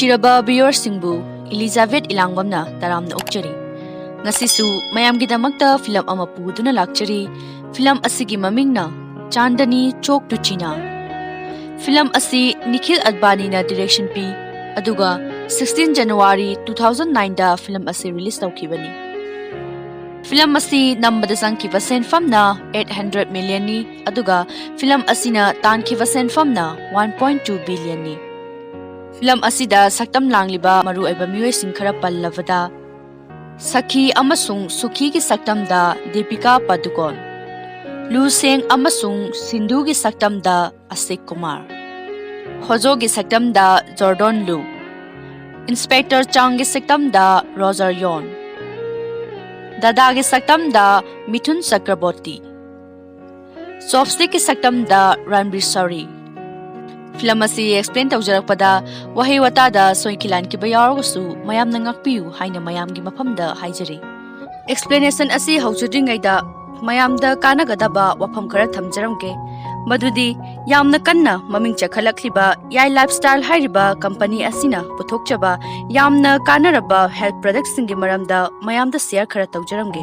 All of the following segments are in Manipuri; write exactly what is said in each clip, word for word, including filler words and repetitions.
ꯅꯨꯡꯁꯤꯔꯕ viewerꯁꯤꯡꯕꯨ Elizabeth ꯏꯂꯥꯡꯕꯝꯅ ꯇꯔꯥꯝꯅ ꯑꯣꯛꯆꯔꯤ꯫ ꯉꯁꯤꯁꯨ ꯃꯌꯥꯝꯒꯤꯗꯃꯛꯇ film ꯑꯃ ꯄꯨꯗꯨꯅ ꯂꯥꯛꯆꯔꯤ꯫ Film ꯑꯁꯤꯒꯤ ꯃꯃꯤꯡꯅ Chandni Chowk to China꯫ Film ꯑꯁꯤ ꯅꯤꯈꯤꯜ ꯑꯗꯕꯥꯅꯤꯅ direction ꯄꯤ, ꯑꯗꯨꯒ sixteen January two thousand nineꯗ film ꯑꯁꯤ release ꯇꯧꯈꯤꯕꯅꯤ꯫ Film ꯑꯁꯤ ꯅꯝꯕꯗ ꯆꯪꯈꯤꯕ ꯁꯦꯟꯐꯝꯅ eight hundred millionꯅꯤ, ꯑꯗꯨꯒ film ꯑꯁꯤꯅ ꯇꯥꯟꯈꯤꯕ ꯁꯦꯟꯐꯝꯅ one point two billionꯅꯤ꯫ Film ꯑꯁꯤꯗ ꯁꯛꯇꯝ ꯂꯥꯡꯂꯤꯕ ꯃꯔꯨꯑꯣꯏꯕ ꯃꯤꯑꯣꯏꯁꯤꯡ ꯈꯔ ꯄꯜꯂꯕꯗ, ꯁꯈꯤ ꯑꯃꯁꯨꯡ ꯁꯨꯈꯤꯒꯤ ꯁꯛꯇꯝꯗ ꯗꯤꯄꯤꯀꯥ ꯄꯗꯨꯀꯣꯟ, ꯂꯨꯁꯦꯡ ꯑꯃꯁꯨꯡ ꯁꯤꯟꯙꯨꯒꯤ ꯁꯛꯇꯝꯗ ꯑꯁꯤꯛ ꯀꯨꯃꯥꯔ, ꯍꯣꯖꯣꯒꯤ ꯁꯛꯇꯝꯗ ꯖꯣꯔꯗꯣꯟ ꯂꯨ, ꯏꯟꯁꯄꯦꯛꯇꯔ ꯆꯥꯡꯒꯤ ꯁꯛꯇꯝꯗ ꯔꯣꯖꯔ ꯌꯣꯟ, ꯗꯥꯗꯥꯒꯤ ꯁꯛꯇꯝꯗ ꯃꯤꯊꯨꯟ ꯆꯀ꯭ꯔꯕꯣꯔꯇꯤ, ꯆꯣꯞꯁ꯭ꯇꯤꯛꯀꯤ ꯁꯛꯇꯝꯗ ꯔꯟꯕꯤꯔ ꯁꯧꯔꯤ꯫ Film ꯑꯁꯤ explain ꯇꯧꯖꯔꯛꯄꯗ ꯋꯥꯍꯩ ꯋꯥꯇꯥꯗ ꯁꯣꯏꯈꯤ ꯂꯥꯟꯈꯤꯕ ꯌꯥꯎꯔꯒꯁꯨ ꯃꯌꯥꯝꯅ ꯉꯥꯛꯄꯤꯌꯨ ꯍꯥꯏꯅ ꯃꯌꯥꯝꯒꯤ ꯃꯐꯝꯗ ꯍꯥꯏꯖꯔꯤ꯫ Explanation ꯑꯁꯤ ꯍꯧꯖꯗ꯭ꯔꯤꯉꯩꯗ ꯃꯌꯥꯝꯗ ꯀꯥꯟꯅꯒꯗꯕ ꯋꯥꯐꯝ ꯈꯔ ꯊꯝꯖꯔꯝꯒꯦ꯫ ꯃꯗꯨꯗꯤ ꯌꯥꯝꯅ ꯀꯟꯅ ꯃꯃꯤꯡ ꯆꯠꯈꯠꯂꯛꯂꯤꯕ ꯌꯥꯏ Lifestyle ꯍꯥꯏꯔꯤꯕ company ꯑꯁꯤꯅ ꯄꯨꯊꯣꯛꯆꯕ ꯌꯥꯝꯅ ꯀꯥꯟꯅꯔꯕ health productꯁꯤꯡꯒꯤ ꯃꯔꯝꯗ ꯃꯌꯥꯝꯗ share ꯈꯔ ꯇꯧꯖꯔꯝꯒꯦ꯫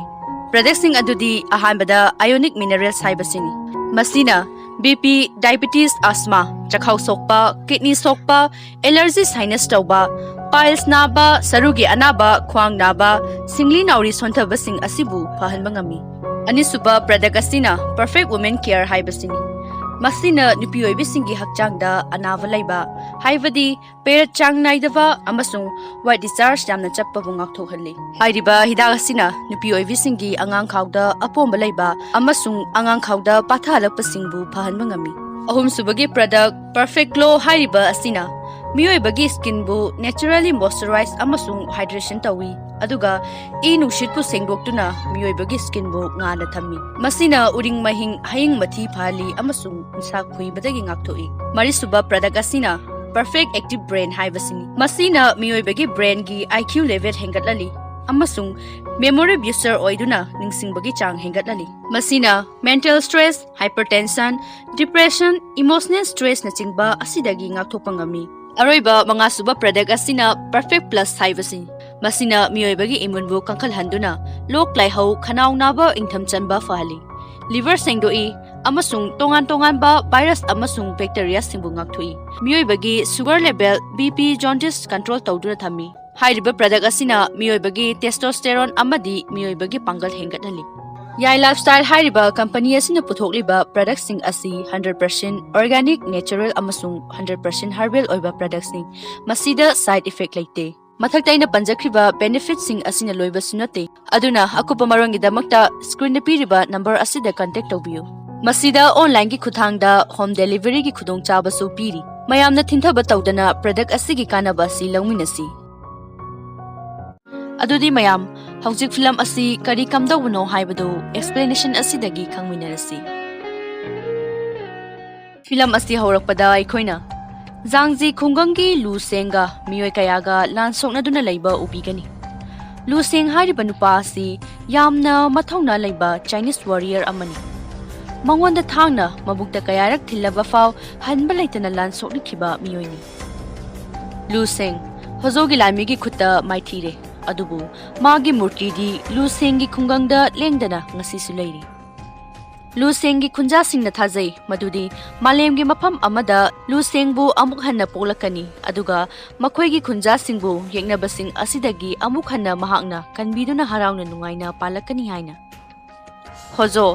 Productꯁꯤꯡ ꯑꯗꯨꯗꯤ ꯑꯍꯥꯟꯕꯗ Ionic Minerals ꯍꯥꯏꯕꯁꯤꯅꯤ꯫ ꯃꯁꯤꯅ BP, diabetes, asthma, ꯆꯈꯥꯎ ꯁꯣꯛꯄ, kidney ꯁꯣꯛꯄ, allergy, sinus ꯇꯧꯕ, piles ꯅꯥꯕ, ꯁꯔꯨꯒꯤ ꯑꯅꯥꯕ, ꯈ꯭ꯋꯥꯡ ꯅꯥꯕ, ꯁꯤꯡꯂꯤ ꯅꯥꯎꯔꯤ ꯁꯣꯟꯊꯕꯁꯤꯡ ꯑꯁꯤꯕꯨ ꯐꯍꯟꯕ ꯉꯝꯃꯤ꯫ ꯑꯅꯤꯁꯨꯕ product ꯑꯁꯤꯅ Perfect Women Care ꯍꯥꯏꯕꯁꯤꯅꯤ꯫ ꯃꯁꯤꯅ ꯅꯨꯄꯤ ꯑꯣꯏꯕꯤꯁꯤꯡꯒꯤ ꯍꯛꯆꯥꯡꯗ ꯑꯅꯥꯕ ꯂꯩꯕ, ꯍꯥꯏꯕꯗꯤ period ꯆꯥꯡ ꯅꯥꯏꯗꯕ ꯑꯃꯁꯨꯡ white discharge ꯌꯥꯝꯅ ꯆꯠꯄꯕꯨ ꯉꯥꯛꯊꯣꯛꯍꯜꯂꯤ꯫ ꯍꯥꯏꯔꯤꯕ ꯍꯤꯗꯥꯛ ꯑꯁꯤꯅ ꯅꯨꯄꯤ ꯑꯣꯏꯕꯤꯁꯤꯡꯒꯤ ꯑꯉꯥꯡ ꯈꯥꯎꯗ ꯑꯄꯣꯝꯕ ꯂꯩꯕ ꯑꯃꯁꯨꯡ ꯑꯉꯥꯡ ꯈꯥꯎꯗ ꯄꯥꯊꯍꯜꯂꯛꯄꯁꯤꯡꯕꯨ ꯐꯍꯟꯕ ꯉꯝꯃꯤ꯫ ꯑꯍꯨꯝꯁꯨꯕꯒꯤ product Perfect Glow ꯍꯥꯏꯔꯤꯕ ꯑꯁꯤꯅ ꯃꯤꯑꯣꯏꯕꯒꯤ skinꯕꯨ naturally moisturize ꯑꯃꯁꯨꯡ hydration ꯇꯧꯏ, ꯑꯗꯨꯒ ꯏ ꯅꯨꯡꯁꯤꯠꯄꯨ ꯁꯦꯡꯗꯣꯛꯇꯨꯅ ꯃꯤꯑꯣꯏꯕꯒꯤ skinꯕꯨ ꯉꯥꯟꯅ ꯊꯝꯃꯤ꯫ ꯃꯁꯤꯅ ꯎꯔꯤꯡ ꯃꯍꯤꯡ, ꯍꯌꯤꯡ ꯃꯊꯤ ꯐꯍꯜꯂꯤ ꯑꯃꯁꯨꯡ ꯎꯟꯁꯥ ꯈꯨꯏꯕꯗꯒꯤ ꯉꯥꯛꯊꯣꯛꯏ꯫ ꯃꯔꯤꯁꯨꯕ product ꯑꯁꯤꯅ Perfect Active Brain ꯍꯥꯏꯕꯁꯤꯅꯤ꯫ ꯃꯁꯤꯅ ꯃꯤꯑꯣꯏꯕꯒꯤ brainꯒꯤ IQ level ꯍꯦꯟꯒꯠꯍꯜꯂꯤ ꯑꯃꯁꯨꯡ memory booster ꯑꯣꯏꯗꯨꯅ ꯅꯤꯡꯁꯤꯡꯕꯒꯤ ꯆꯥꯡ ꯍꯦꯟꯒꯠꯍꯜꯂꯤ꯫ ꯃꯁꯤꯅ mental stress, hypertension, depression, emotional stressꯅꯆꯤꯡꯕ ꯑꯁꯤꯗꯒꯤ ꯉꯥꯛꯊꯣꯛꯄ ꯉꯝꯃꯤ꯫ ꯑꯔꯣꯏꯕ ꯃꯉꯥꯁꯨꯕ product ꯑꯁꯤꯅ Perfect Plus ꯍꯥꯏꯕꯁꯤꯅꯤ꯫ ꯃꯁꯤꯅ ꯃꯤꯑꯣꯏꯕꯒꯤ immuneꯕꯨ ꯀꯟꯈꯠꯍꯟꯗꯨꯅ ꯂꯣꯛ ꯂꯥꯏꯍꯧ, ꯈꯅꯥꯎ ꯅꯥꯕ, ꯏꯪꯊꯝ ꯆꯟꯕ ꯐꯍꯜꯂꯤ꯫ Liver ꯁꯦꯡꯗꯣꯛꯏ ꯑꯃꯁꯨꯡ ꯇꯣꯉꯥꯟ ꯇꯣꯉꯥꯟꯕ virus ꯑꯃꯁꯨꯡ bacteriaꯁꯤꯡꯕꯨ ꯉꯥꯛꯊꯣꯛꯏ꯫ ꯃꯤꯑꯣꯏꯕꯒꯤ sugar level, BP, jaundice control ꯇꯧꯗꯨꯅ ꯊꯝꯃꯤ꯫ ꯍꯥꯏꯔꯤꯕ product ꯑꯁꯤꯅ ꯃꯤꯑꯣꯏꯕꯒꯤ testosterone ꯑꯃꯗꯤ ꯃꯤꯑꯣꯏꯕꯒꯤ ꯄꯥꯡꯒꯜ ꯍꯦꯟꯒꯠꯍꯜꯂꯤ꯫ ꯌꯥꯏ Lifestyle ꯍꯥꯏꯔꯤꯕ company ꯑꯁꯤꯅ ꯄꯨꯊꯣꯛꯂꯤꯕ productꯁꯤꯡ ꯑꯁꯤ hundred percent organic, natural ꯑꯃꯁꯨꯡ hundred percent herbal ꯑꯣꯏꯕ productꯅꯤ꯫ ꯃꯁꯤꯗ side effect ꯂꯩꯇꯦ꯫ ꯃꯊꯛꯇ ꯑꯩꯅ ꯄꯟꯖꯈ꯭ꯔꯤꯕ benefitꯁꯤꯡ ꯑꯁꯤꯅ ꯂꯣꯏꯕꯁꯨ ꯅꯠꯇꯦ꯫ ꯑꯗꯨꯅ ꯑꯀꯨꯞꯄ ꯃꯔꯣꯜꯒꯤꯗꯃꯛꯇ screenꯗ ꯄꯤꯔꯤꯕ number ꯑꯁꯤꯗ contact ꯇꯧꯕꯤꯌꯨ꯫ ꯃꯁꯤꯗ onlineꯒꯤ ꯈꯨꯠꯊꯥꯡꯗ home deliveryꯒꯤ ꯈꯨꯗꯣꯡꯆꯥꯕꯁꯨ ꯄꯤꯔꯤ꯫ ꯃꯌꯥꯝꯅ ꯊꯤꯟꯊꯕ ꯇꯧꯗꯅ product ꯑꯁꯤꯒꯤ ꯀꯥꯟꯅꯕ ꯑꯁꯤ ꯂꯧꯃꯤꯟꯅꯁꯤ꯫ ꯑꯗꯨꯗꯤ ꯃꯌꯥꯝ, ꯍꯧꯖꯤꯛ film ꯑꯁꯤ ꯀꯔꯤ ꯀꯝꯗꯧꯕꯅꯣ ꯍꯥꯏꯕꯗꯨ explanation ꯑꯁꯤꯗꯒꯤ ꯈꯪꯃꯤꯟꯅꯔꯁꯤ꯫ Film ꯑꯁꯤ ꯍꯧꯔꯛꯄꯗ ꯑꯩꯈꯣꯏꯅ ꯖꯥꯡꯖꯤ ꯈꯨꯡꯒꯪꯒꯤ ꯂꯨ ꯁꯦꯡꯒ ꯃꯤꯑꯣꯏ ꯀꯌꯥꯒ ꯂꯥꯟ ꯁꯣꯛꯅꯗꯨꯅ ꯂꯩꯕ ꯎꯕꯤꯒꯅꯤ꯫ ꯂꯨ ꯁꯦꯡ ꯍꯥꯏꯔꯤꯕ ꯅꯨꯄꯥ ꯑꯁꯤ ꯌꯥꯝꯅ ꯃꯊꯧꯅꯥ ꯂꯩꯕ Chinese warrior ꯑꯃꯅꯤ꯫ ꯃꯉꯣꯟꯗ ꯊꯥꯡꯅ ꯃꯕꯨꯛꯇ ꯀꯌꯥꯔꯛ ꯊꯤꯜꯂꯕ ꯐꯥꯎ ꯍꯟꯕ ꯂꯩꯇꯅ ꯂꯥꯟ ꯁꯣꯛꯅꯈꯤꯕ ꯃꯤꯑꯣꯏꯅꯤ꯫ ꯂꯨ ꯁꯦꯡ ꯍꯣꯖꯣꯒꯤ ꯂꯥꯟꯃꯤꯒꯤ ꯈꯨꯠꯇ ꯃꯥꯏꯊꯤꯔꯦ, ꯑꯗꯨꯕꯨ ꯃꯥꯒꯤ ꯃꯨꯔꯇꯤꯗꯤ ꯂꯨ ꯁꯦꯡꯒꯤ ꯈꯨꯡꯒꯪꯗ ꯂꯦꯡꯗꯅ ꯉꯁꯤꯁꯨ ꯂꯩꯔꯤ꯫ ꯂꯨ ꯁꯦꯡꯒꯤ ꯈꯨꯟꯖꯥꯁꯤꯡꯅ ꯊꯥꯖꯩ ꯃꯗꯨꯗꯤ ꯃꯥꯂꯦꯝꯒꯤ ꯃꯐꯝ ꯑꯃꯗ ꯂꯨ ꯁꯦꯡꯕꯨ ꯑꯃꯨꯛ ꯍꯟꯅ ꯄꯣꯛꯂꯛꯀꯅꯤ, ꯑꯗꯨꯒ ꯃꯈꯣꯏꯒꯤ ꯈꯨꯟꯖꯥꯁꯤꯡꯕꯨ ꯌꯦꯛꯅꯕꯁꯤꯡ ꯑꯁꯤꯗꯒꯤ ꯑꯃꯨꯛ ꯍꯟꯅ ꯃꯍꯥꯛꯅ ꯀꯟꯕꯤꯗꯨꯅ ꯍꯔꯥꯎꯅ ꯅꯨꯡꯉꯥꯏꯅ ꯄꯥꯜꯂꯛꯀꯅꯤ ꯍꯥꯏꯅ꯫ ꯍꯣꯖꯣ,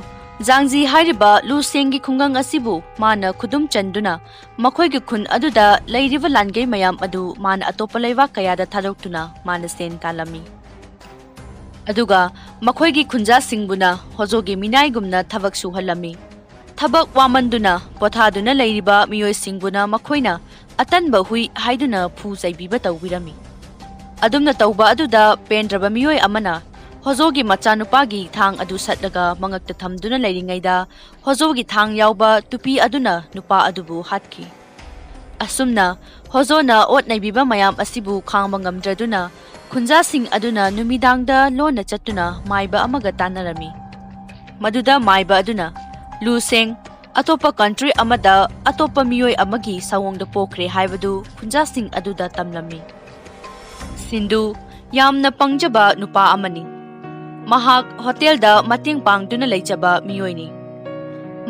ꯖꯥꯡꯖꯤ ꯍꯥꯏꯔꯤꯕ ꯂꯨ ꯁꯦꯡꯒꯤ ꯈꯨꯡꯒꯪ ꯑꯁꯤꯕꯨ ꯃꯥꯅ ꯈꯨꯗꯨꯝ ꯆꯟꯗꯨꯅ ꯃꯈꯣꯏꯒꯤ ꯈꯨꯟ ꯑꯗꯨꯗ ꯂꯩꯔꯤꯕ ꯂꯥꯟꯒꯩ ꯃꯌꯥꯝ ꯑꯗꯨ ꯃꯥꯅ ꯑꯇꯣꯞꯄ ꯂꯩꯕꯥꯛ ꯀꯌꯥꯗ ꯊꯥꯗꯣꯛꯇꯨꯅ ꯃꯥꯅ ꯁꯦꯟ ꯇꯥꯜꯂꯝꯃꯤ꯫ ꯑꯗꯨꯒ ꯃꯈꯣꯏꯒꯤ ꯈꯨꯟꯖꯥꯁꯤꯡꯕꯨꯅ ꯍꯣꯖꯣꯒꯤ ꯃꯤꯅꯥꯏꯒꯨꯝꯅ ꯊꯕꯛ ꯁꯨꯍꯜꯂꯝꯃꯤ꯫ ꯊꯕꯛ ꯋꯥꯃꯟꯗꯨꯅ ꯄꯣꯊꯥꯗꯨꯅ ꯂꯩꯔꯤꯕ ꯃꯤꯑꯣꯏꯁꯤꯡꯕꯨꯅ ꯃꯈꯣꯏꯅ ꯑꯇꯟꯕ ꯍꯨꯏ ꯍꯥꯏꯗꯨꯅ ꯐꯨ ꯆꯩꯕꯤꯕ ꯇꯧꯕꯤꯔꯝꯃꯤ꯫ ꯑꯗꯨꯝꯅ ꯇꯧꯕ ꯑꯗꯨꯗ ꯄꯦꯟꯗ꯭ꯔꯕ ꯃꯤꯑꯣꯏ ꯑꯃꯅ ꯍꯣꯖꯣꯒꯤ ꯃꯆꯥꯅꯨꯄꯥꯒꯤ ꯊꯥꯡ ꯑꯗꯨ ꯁꯠꯂꯒ ꯃꯉꯛꯇ ꯊꯝꯗꯨꯅ ꯂꯩꯔꯤꯉꯩꯗ ꯍꯣꯖꯣꯒꯤ ꯊꯥꯡ ꯌꯥꯎꯕ ꯇꯨꯄꯤ ꯑꯗꯨꯅ ꯅꯨꯄꯥ ꯑꯗꯨꯕꯨ ꯍꯥꯠꯈꯤ꯫ ꯑꯁꯨꯝꯅ ꯍꯣꯖꯣꯅ ꯑꯣꯠ ꯅꯩꯕꯤꯕ ꯃꯌꯥꯝ ꯑꯁꯤꯕꯨ ꯈꯥꯡꯕ ꯉꯝꯗ꯭ꯔꯗꯨꯅ ꯈꯨꯟꯖꯥꯁꯤꯡ ꯑꯗꯨꯅ ꯅꯨꯃꯤꯗꯥꯡꯗ ꯂꯣꯟꯅ ꯆꯠꯇꯨꯅ ꯃꯥꯏꯕ ꯑꯃꯒ ꯇꯥꯟꯅꯔꯝꯃꯤ꯫ ꯃꯗꯨꯗ ꯃꯥꯏꯕ ꯑꯗꯨꯅ, "ꯂꯨ ꯁꯦꯡ, ꯑꯇꯣꯞꯄ ꯀꯟꯇ꯭ꯔꯤ ꯑꯃꯗ ꯑꯇꯣꯞꯄ ꯃꯤꯑꯣꯏ ꯑꯃꯒꯤ ꯁꯑꯣꯡꯗ ꯄꯣꯛꯈ꯭ꯔꯦ ꯍꯥꯏꯕꯗꯨ ꯈꯨꯟꯖꯥꯁꯤꯡ ꯑꯗꯨꯗ ꯇꯝꯂꯝꯃꯤ꯫ ꯁꯤꯟꯙꯨ ꯌꯥꯝꯅ ꯄꯪꯖꯕ ꯅꯨꯄꯥ ꯑꯃꯅꯤ꯫ ꯃꯍꯥꯛ ꯍꯣꯇꯦꯜꯗ ꯃꯇꯦꯡ ꯄꯥꯡꯗꯨꯅ ꯂꯩꯖꯕ ꯃꯤꯑꯣꯏꯅꯤ꯫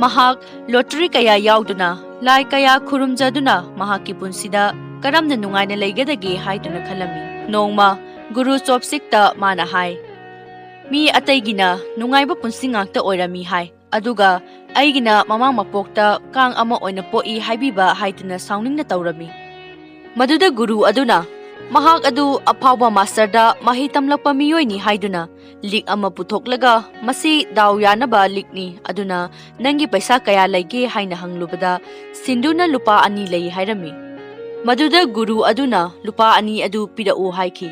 ꯃꯍꯥꯛ ꯂꯣꯇꯔꯤ ꯀꯌꯥ ꯌꯥꯎꯗꯨꯅ, ꯂꯥꯏ ꯀꯌꯥ ꯈꯨꯔꯨꯝꯖꯗꯨꯅ ꯃꯍꯥꯛꯀꯤ ꯄꯨꯟꯁꯤꯗ ꯀꯔꯝꯅ ꯅꯨꯡꯉꯥꯏꯅ ꯂꯩꯒꯗꯒꯦ ꯍꯥꯏꯗꯨꯅ ꯈꯜꯂꯝꯃꯤ꯫ ꯅꯣꯡꯃ ꯒꯨꯔꯨ ꯆꯣꯞꯁꯤꯛꯇ ꯃꯥꯅ ꯍꯥꯏ, "ꯃꯤ ꯑꯇꯩꯒꯤꯅ ꯅꯨꯡꯉꯥꯏꯕ ꯄꯨꯟꯁꯤ ꯉꯥꯛꯇ ꯑꯣꯏꯔꯝꯃꯤ ꯍꯥꯏ, ꯑꯗꯨꯒ ꯑꯩꯒꯤꯅ ꯃꯃꯥꯡ ꯃꯄꯣꯛꯇ ꯀꯥꯡ ꯑꯃ ꯑꯣꯏꯅ ꯄꯣꯛꯏ ꯍꯥꯏꯕꯤꯕ" ꯍꯥꯏꯗꯨꯅ ꯁꯥꯎꯅꯤꯡꯅ ꯇꯧꯔꯝꯃꯤ꯫ ꯃꯗꯨꯗ ꯒꯨꯔꯨ ꯑꯗꯨꯅ ꯃꯍꯥꯛ ꯑꯗꯨ ꯑꯐꯥꯎꯕ ꯃꯥꯁꯇꯔꯗ ꯃꯍꯩ ꯇꯝꯂꯛꯄ ꯃꯤꯑꯣꯏꯅꯤ ꯍꯥꯏꯗꯨꯅ ꯂꯤꯛ ꯑꯃ ꯄꯨꯊꯣꯛꯂꯒ, "ꯃꯁꯤ ꯗꯥꯎ ꯌꯥꯅꯕ ꯂꯤꯛꯅꯤ, ꯑꯗꯨꯅ ꯅꯪꯒꯤ ꯄꯩꯁꯥ ꯀꯌꯥ ꯂꯩꯒꯦ?" ꯍꯥꯏꯅ ꯍꯪꯂꯨꯕꯗ, ꯁꯤꯟꯙꯨꯅ "ꯂꯨꯄꯥ ꯑꯅꯤ ꯂꯩ" ꯍꯥꯏꯔꯝꯃꯤ꯫ ꯃꯗꯨꯗ ꯒꯨꯔꯨ ꯑꯗꯨꯅ "ꯂꯨꯄꯥ ꯑꯅꯤ ꯑꯗꯨ ꯄꯤꯔꯛꯎ" ꯍꯥꯏꯈꯤ꯫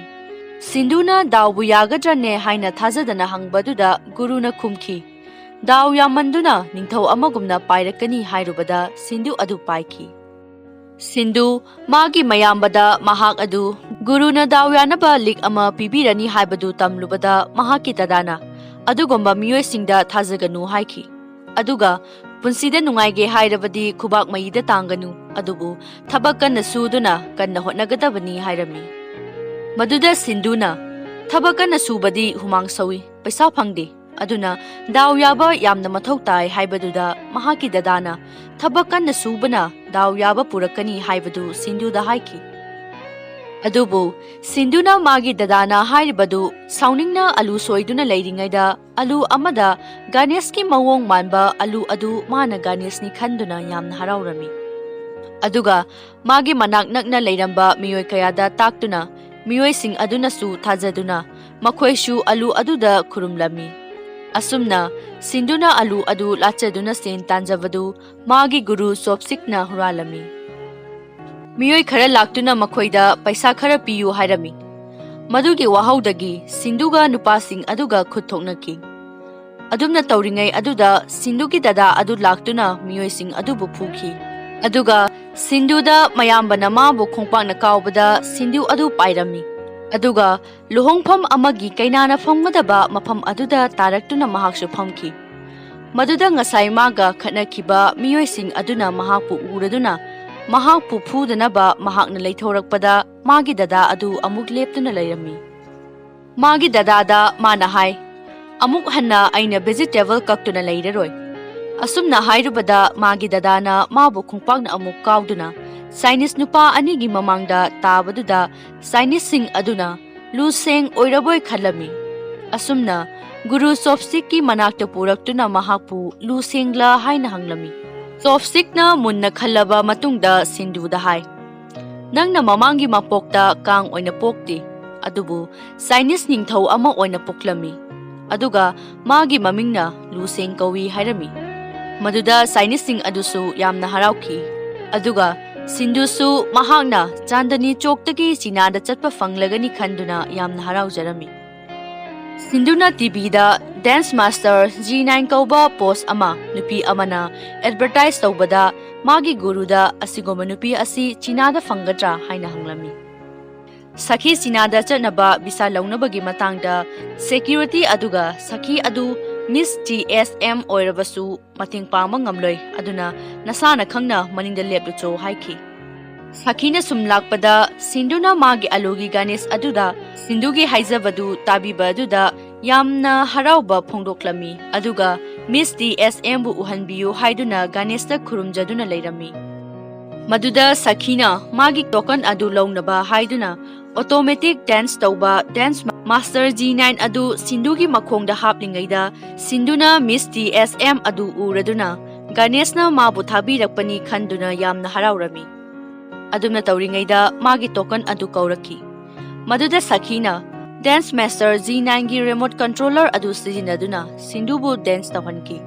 ꯁꯤꯟꯙꯨꯅ ꯗꯥꯎꯕꯨ ꯌꯥꯒꯗ꯭ꯔꯅꯦ ꯍꯥꯏꯅ ꯊꯥꯖꯗꯅ ꯍꯪꯕꯗꯨꯗ ꯒꯨꯔꯨꯅ ꯈꯨꯝꯈꯤ, "ꯗꯥꯎ ꯌꯥꯝꯃꯟꯗꯨꯅ ꯅꯤꯡꯊꯧ ꯑꯃꯒꯨꯝꯅ ꯄꯥꯏꯔꯛꯀꯅꯤ" ꯍꯥꯏꯔꯨꯕꯗ ꯁꯤꯟꯙꯨ ꯑꯗꯨ ꯄꯥꯏꯈꯤ꯫ ꯁꯤꯟꯙꯨ ꯃꯥꯒꯤ ꯃꯌꯥꯝꯕꯗ ꯃꯍꯥꯛ ꯑꯗꯨ ꯒꯨꯔꯨꯅ ꯗꯥꯎ ꯌꯥꯅꯕ ꯂꯤꯛ ꯑꯃ ꯄꯤꯕꯤꯔꯅꯤ ꯍꯥꯏꯕꯗꯨ ꯇꯝꯂꯨꯕꯗ ꯃꯍꯥꯛꯀꯤ ꯗꯗꯥꯅ "ꯑꯗꯨꯒꯨꯝꯕ ꯃꯤꯑꯣꯏꯁꯤꯡꯗ ꯊꯥꯖꯒꯅꯨ" ꯍꯥꯏꯈꯤ꯫ ꯑꯗꯨꯒ "ꯄꯨꯟꯁꯤꯗ ꯅꯨꯡꯉꯥꯏꯒꯦ ꯍꯥꯏꯔꯕꯗꯤ ꯈꯨꯕꯥꯛ ꯃꯌꯤꯗ ꯇꯥꯡꯒꯅꯨ, ꯑꯗꯨꯕꯨ ꯊꯕꯛ ꯀꯟꯅ ꯁꯨꯗꯨꯅ ꯀꯟꯅ ꯍꯣꯠꯅꯒꯗꯕꯅꯤ" ꯍꯥꯏꯔꯝꯃꯤ꯫ ꯃꯗꯨꯗ ꯁꯤꯟꯙꯨꯅ, "ꯊꯕꯛ ꯀꯟꯅ ꯁꯨꯕꯗꯤ ꯍꯨꯃꯥꯡ ꯁꯧꯏ, ꯄꯩꯁꯥ ꯐꯪꯗꯦ, ꯑꯗꯨꯅ ꯗꯥꯎ ꯌꯥꯕ ꯌꯥꯝꯅ ꯃꯊꯧ ꯇꯥꯏ" ꯍꯥꯏꯕꯗꯨꯗ ꯃꯍꯥꯛꯀꯤ ꯗꯗꯥꯅ, "ꯊꯕꯛ ꯀꯟꯅ ꯁꯨꯕꯅ ꯗꯥꯎ ꯌꯥꯕ ꯄꯨꯔꯛꯀꯅꯤ" ꯍꯥꯏꯕꯗꯨ ꯁꯤꯟꯙꯨꯗ ꯍꯥꯏꯈꯤ꯫ ꯑꯗꯨꯕꯨ ꯁꯤꯟꯙꯨꯅ ꯃꯥꯒꯤ ꯗꯗꯥꯅ ꯍꯥꯏꯔꯤꯕꯗꯨ ꯁꯥꯎꯅꯤꯡꯅ ꯑꯂꯨ ꯁꯣꯏꯗꯨꯅ ꯂꯩꯔꯤꯉꯩꯗ, ꯑꯂꯨ ꯑꯃꯗ ꯒꯥꯅꯦꯁꯀꯤ ꯃꯑꯣꯡ ꯃꯥꯟꯕ ꯑꯂꯨ ꯑꯗꯨ ꯃꯥꯅ ꯒꯥꯅꯦꯁꯅꯤ ꯈꯟꯗꯨꯅ ꯌꯥꯝꯅ ꯍꯔꯥꯎꯔꯝꯃꯤ꯫ ꯑꯗꯨꯒ ꯃꯥꯒꯤ ꯃꯅꯥꯛ ꯅꯛꯅ ꯂꯩꯔꯝꯕ ꯃꯤꯑꯣꯏ ꯀꯌꯥꯗ ꯇꯥꯛꯇꯨꯅ, ꯃꯤꯑꯣꯏꯁꯤꯡ ꯑꯗꯨꯅꯁꯨ ꯊꯥꯖꯗꯨꯅ ꯃꯈꯣꯏꯁꯨ ꯑꯂꯨ ꯑꯗꯨꯗ ꯈꯨꯔꯨꯝꯂꯝꯃꯤ꯫ ꯑꯁꯨꯝꯅ ꯁꯤꯟꯙꯨꯅ ꯑꯂꯨ ꯑꯗꯨ ꯂꯥꯠꯆꯗꯨꯅ ꯁꯦꯟ ꯇꯥꯟꯖꯕꯗꯨ ꯃꯥꯒꯤ ꯒꯨꯔꯨ ꯆꯣꯞꯁꯤꯛꯅ ꯍꯨꯔꯥꯜꯂꯝꯃꯤ꯫ ꯃꯤꯑꯣꯏ ꯈꯔ ꯂꯥꯛꯇꯨꯅ ꯃꯈꯣꯏꯗ ꯄꯩꯁꯥ ꯈꯔ ꯄꯤꯌꯨ ꯍꯥꯏꯔꯝꯃꯤ꯫ ꯃꯗꯨꯒꯤ ꯋꯥꯍꯧꯗꯒꯤ ꯁꯤꯟꯙꯨꯒ ꯅꯨꯄꯥꯁꯤꯡ ꯑꯗꯨꯒ ꯈꯨꯠ ꯊꯣꯛꯅꯈꯤ꯫ ꯑꯗꯨꯝꯅ ꯇꯧꯔꯤꯉꯩ ꯑꯗꯨꯗ ꯁꯤꯟꯙꯨꯒꯤ ꯗꯗꯥ ꯑꯗꯨ ꯂꯥꯛꯇꯨꯅ ꯃꯤꯑꯣꯏꯁꯤꯡ ꯑꯗꯨꯕꯨ ꯐꯨꯈꯤ꯫ ꯑꯗꯨꯒ ꯁꯤꯟꯙꯨꯗ ꯃꯌꯥꯝꯕꯅ ꯃꯥꯕꯨ ꯈꯣꯡꯄꯥꯛꯅ ꯀꯥꯎꯕꯗ ꯁꯤꯟꯙꯨ ꯑꯗꯨ ꯄꯥꯏꯔꯝꯃꯤ꯫ ꯑꯗꯨꯒ ꯂꯨꯍꯣꯡꯐꯝ ꯑꯃꯒꯤ ꯀꯩꯅꯥꯅ ꯐꯝꯒꯗꯕ ꯃꯐꯝ ꯑꯗꯨꯗ ꯇꯥꯔꯛꯇꯨꯅ ꯃꯍꯥꯛꯁꯨ ꯐꯝꯈꯤ꯫ ꯃꯗꯨꯗ ꯉꯁꯥꯏ ꯃꯥꯒ ꯈꯠꯅꯈꯤꯕ ꯃꯤꯑꯣꯏꯁꯤꯡ ꯑꯗꯨꯅ ꯃꯍꯥꯛꯄꯨ ꯎꯔꯗꯨꯅ ꯃꯍꯥꯛꯄꯨ ꯐꯨꯗꯅꯕ ꯃꯍꯥꯛꯅ ꯂꯩꯊꯣꯔꯛꯄꯗ ꯃꯥꯒꯤ ꯗꯗꯥ ꯑꯗꯨ ꯑꯃꯨꯛ ꯂꯦꯞꯇꯨꯅ ꯂꯩꯔꯝꯃꯤ꯫ ꯃꯥꯒꯤ ꯗꯗꯥꯗ ꯃꯥꯅ ꯍꯥꯏ, "ꯑꯃꯨꯛ ꯍꯟꯅ ꯑꯩꯅ vegetable ꯀꯛꯇꯨꯅ ꯂꯩꯔꯔꯣꯏ꯫" ꯑꯁꯨꯝꯅ ꯍꯥꯏꯔꯨꯕꯗ ꯃꯥꯒꯤ ꯗꯗꯥꯅ ꯃꯥꯕꯨ ꯈꯣꯡꯄꯥꯛꯅ ꯑꯃꯨꯛ ꯀꯥꯎꯗꯨꯅ Chinese ꯅꯨꯄꯥ ꯑꯅꯤꯒꯤ ꯃꯃꯥꯡꯗ ꯇꯥꯕꯗꯨꯗ Chineseꯁꯤꯡ ꯑꯗꯨꯅ ꯂꯨꯁꯦꯡ ꯑꯣꯏꯔꯕꯣꯏ ꯈꯜꯂꯝꯃꯤ꯫ ꯑꯁꯨꯝꯅ ꯒꯨꯔꯨ ꯆꯣꯞꯁ꯭ꯇꯤꯛꯀꯤ ꯃꯅꯥꯛꯇ ꯄꯨꯔꯛꯇꯨꯅ ꯃꯍꯥꯛꯄꯨ ꯂꯨꯁꯦꯡꯂ ꯍꯥꯏꯅ ꯍꯪꯂꯝꯃꯤ꯫ ꯆꯣꯞꯁ꯭ꯇꯤꯛꯅ ꯃꯨꯟꯅ ꯈꯜꯂꯕ ꯃꯇꯨꯡꯗ ꯁꯤꯟꯙꯨꯗ ꯍꯥꯏ, "ꯅꯪꯅ ꯃꯃꯥꯡꯒꯤ ꯃꯄꯣꯛꯇ ꯀꯥꯡ ꯑꯣꯏꯅ ꯄꯣꯛꯇꯦ, ꯑꯗꯨꯕꯨ Chinese ꯅꯤꯡꯊꯧ ꯑꯃ ꯑꯣꯏꯅ ꯄꯣꯛꯂꯝꯃꯤ, ꯑꯗꯨꯒ ꯃꯥꯒꯤ ꯃꯃꯤꯡꯅ ꯂꯨꯁꯦꯡ ꯀꯧꯏ" ꯍꯥꯏꯔꯝꯃꯤ꯫ ꯃꯗꯨꯗ Chineseꯁꯤꯡ ꯑꯗꯨꯁꯨ ꯌꯥꯝꯅ ꯍꯔꯥꯎꯈꯤ꯫ ꯑꯗꯨꯒ ꯁꯤꯟꯙꯨꯁꯨ ꯃꯍꯥꯛꯅ ꯆꯥꯟꯗꯅꯤ ꯆꯣꯛꯇꯒꯤ ꯆꯤꯅꯥꯗ ꯆꯠꯄ ꯐꯪꯂꯒꯅꯤ ꯈꯟꯗꯨꯅ ꯌꯥꯝꯅ ꯍꯔꯥꯎꯖꯔꯝꯃꯤ꯫ ꯁꯤꯟꯙꯨꯅ TVꯗ dance master G nine ꯀꯧꯕ post ꯑꯃ ꯅꯨꯄꯤ ꯑꯃꯅ advertise ꯇꯧꯕꯗ ꯃꯥꯒꯤ ꯒꯨꯔꯨꯗ ꯑꯁꯤꯒꯨꯝꯕ ꯅꯨꯄꯤ ꯑꯁꯤ ꯆꯤꯅꯥꯗ ꯐꯪꯒꯗ꯭ꯔꯥ ꯍꯥꯏꯅ ꯍꯪꯂꯝꯃꯤ꯫ ꯁꯈꯤ ꯆꯤꯅꯥꯗ ꯆꯠꯅꯕ visa ꯂꯧꯅꯕꯒꯤ ꯃꯇꯥꯡꯗ security ꯑꯗꯨꯒ ꯁꯈꯤ ꯑꯗꯨ Miss T S M ꯑꯣꯏꯔꯕꯁꯨ ꯃꯇꯦꯡ ꯄꯥꯡꯕ ꯉꯝꯂꯣꯏ, ꯑꯗꯨꯅ ꯅꯁꯥꯅ ꯈꯪꯅ ꯃꯅꯤꯡꯗ ꯂꯦꯞꯂꯨꯆꯣ ꯍꯥꯏꯈꯤ꯫ ꯁꯈꯤꯅ ꯁꯨꯝ ꯂꯥꯛꯄꯗ ꯁꯤꯟꯙꯨꯅ ꯃꯥꯒꯤ ꯑꯂꯨꯒꯤ ꯒꯥꯅꯦꯁ ꯑꯗꯨꯗ ꯁꯤꯟꯙꯨꯒꯤ ꯍꯥꯏꯖꯕꯗꯨ ꯇꯥꯕꯤꯕ ꯑꯗꯨꯗ ꯌꯥꯝꯅ ꯍꯔꯥꯎꯕ ꯐꯣꯡꯗꯣꯛꯂꯝꯃꯤ, ꯑꯗꯨꯒ Miss T S Mꯕꯨ ꯎꯍꯟꯕꯤꯌꯨ ꯍꯥꯏꯗꯨꯅ ꯒꯥꯅꯦꯁꯇ ꯈꯨꯔꯨꯝꯖꯗꯨꯅ ꯂꯩꯔꯝꯃꯤ꯫ ꯃꯗꯨꯗ ꯁꯈꯤꯅ ꯃꯥꯒꯤ token ꯑꯗꯨ ꯂꯧꯅꯕ ꯍꯥꯏꯗꯨꯅ automatic dance ꯇꯧꯕ dance master G nine ꯑꯗꯨ ꯁꯤꯟꯙꯨꯒꯤ ꯃꯈꯣꯡꯗ ꯍꯥꯞꯂꯤꯉꯩꯗ ꯁꯤꯟꯙꯨꯅ Miss T S M ꯑꯗꯨ ꯎꯔꯗꯨꯅ ꯒꯥꯅꯦꯁꯅ ꯃꯥꯕꯨ ꯊꯥꯕꯤꯔꯛꯄꯅꯤ ꯈꯟꯗꯨꯅ ꯌꯥꯝꯅ ꯍꯔꯥꯎꯔꯝꯃꯤ꯫ ꯑꯗꯨꯝꯅ ꯇꯧꯔꯤꯉꯩꯗ ꯃꯥꯒꯤ token ꯑꯗꯨ ꯀꯧꯔꯛꯈꯤ꯫ ꯃꯗꯨꯗ ꯁꯈꯤꯅ dance master G nineꯒꯤ remote controller ꯑꯗꯨ ꯁꯤꯖꯤꯟꯅꯗꯨꯅ ꯁꯤꯟꯙꯨꯕꯨ dance ꯇꯧꯍꯟꯈꯤ꯫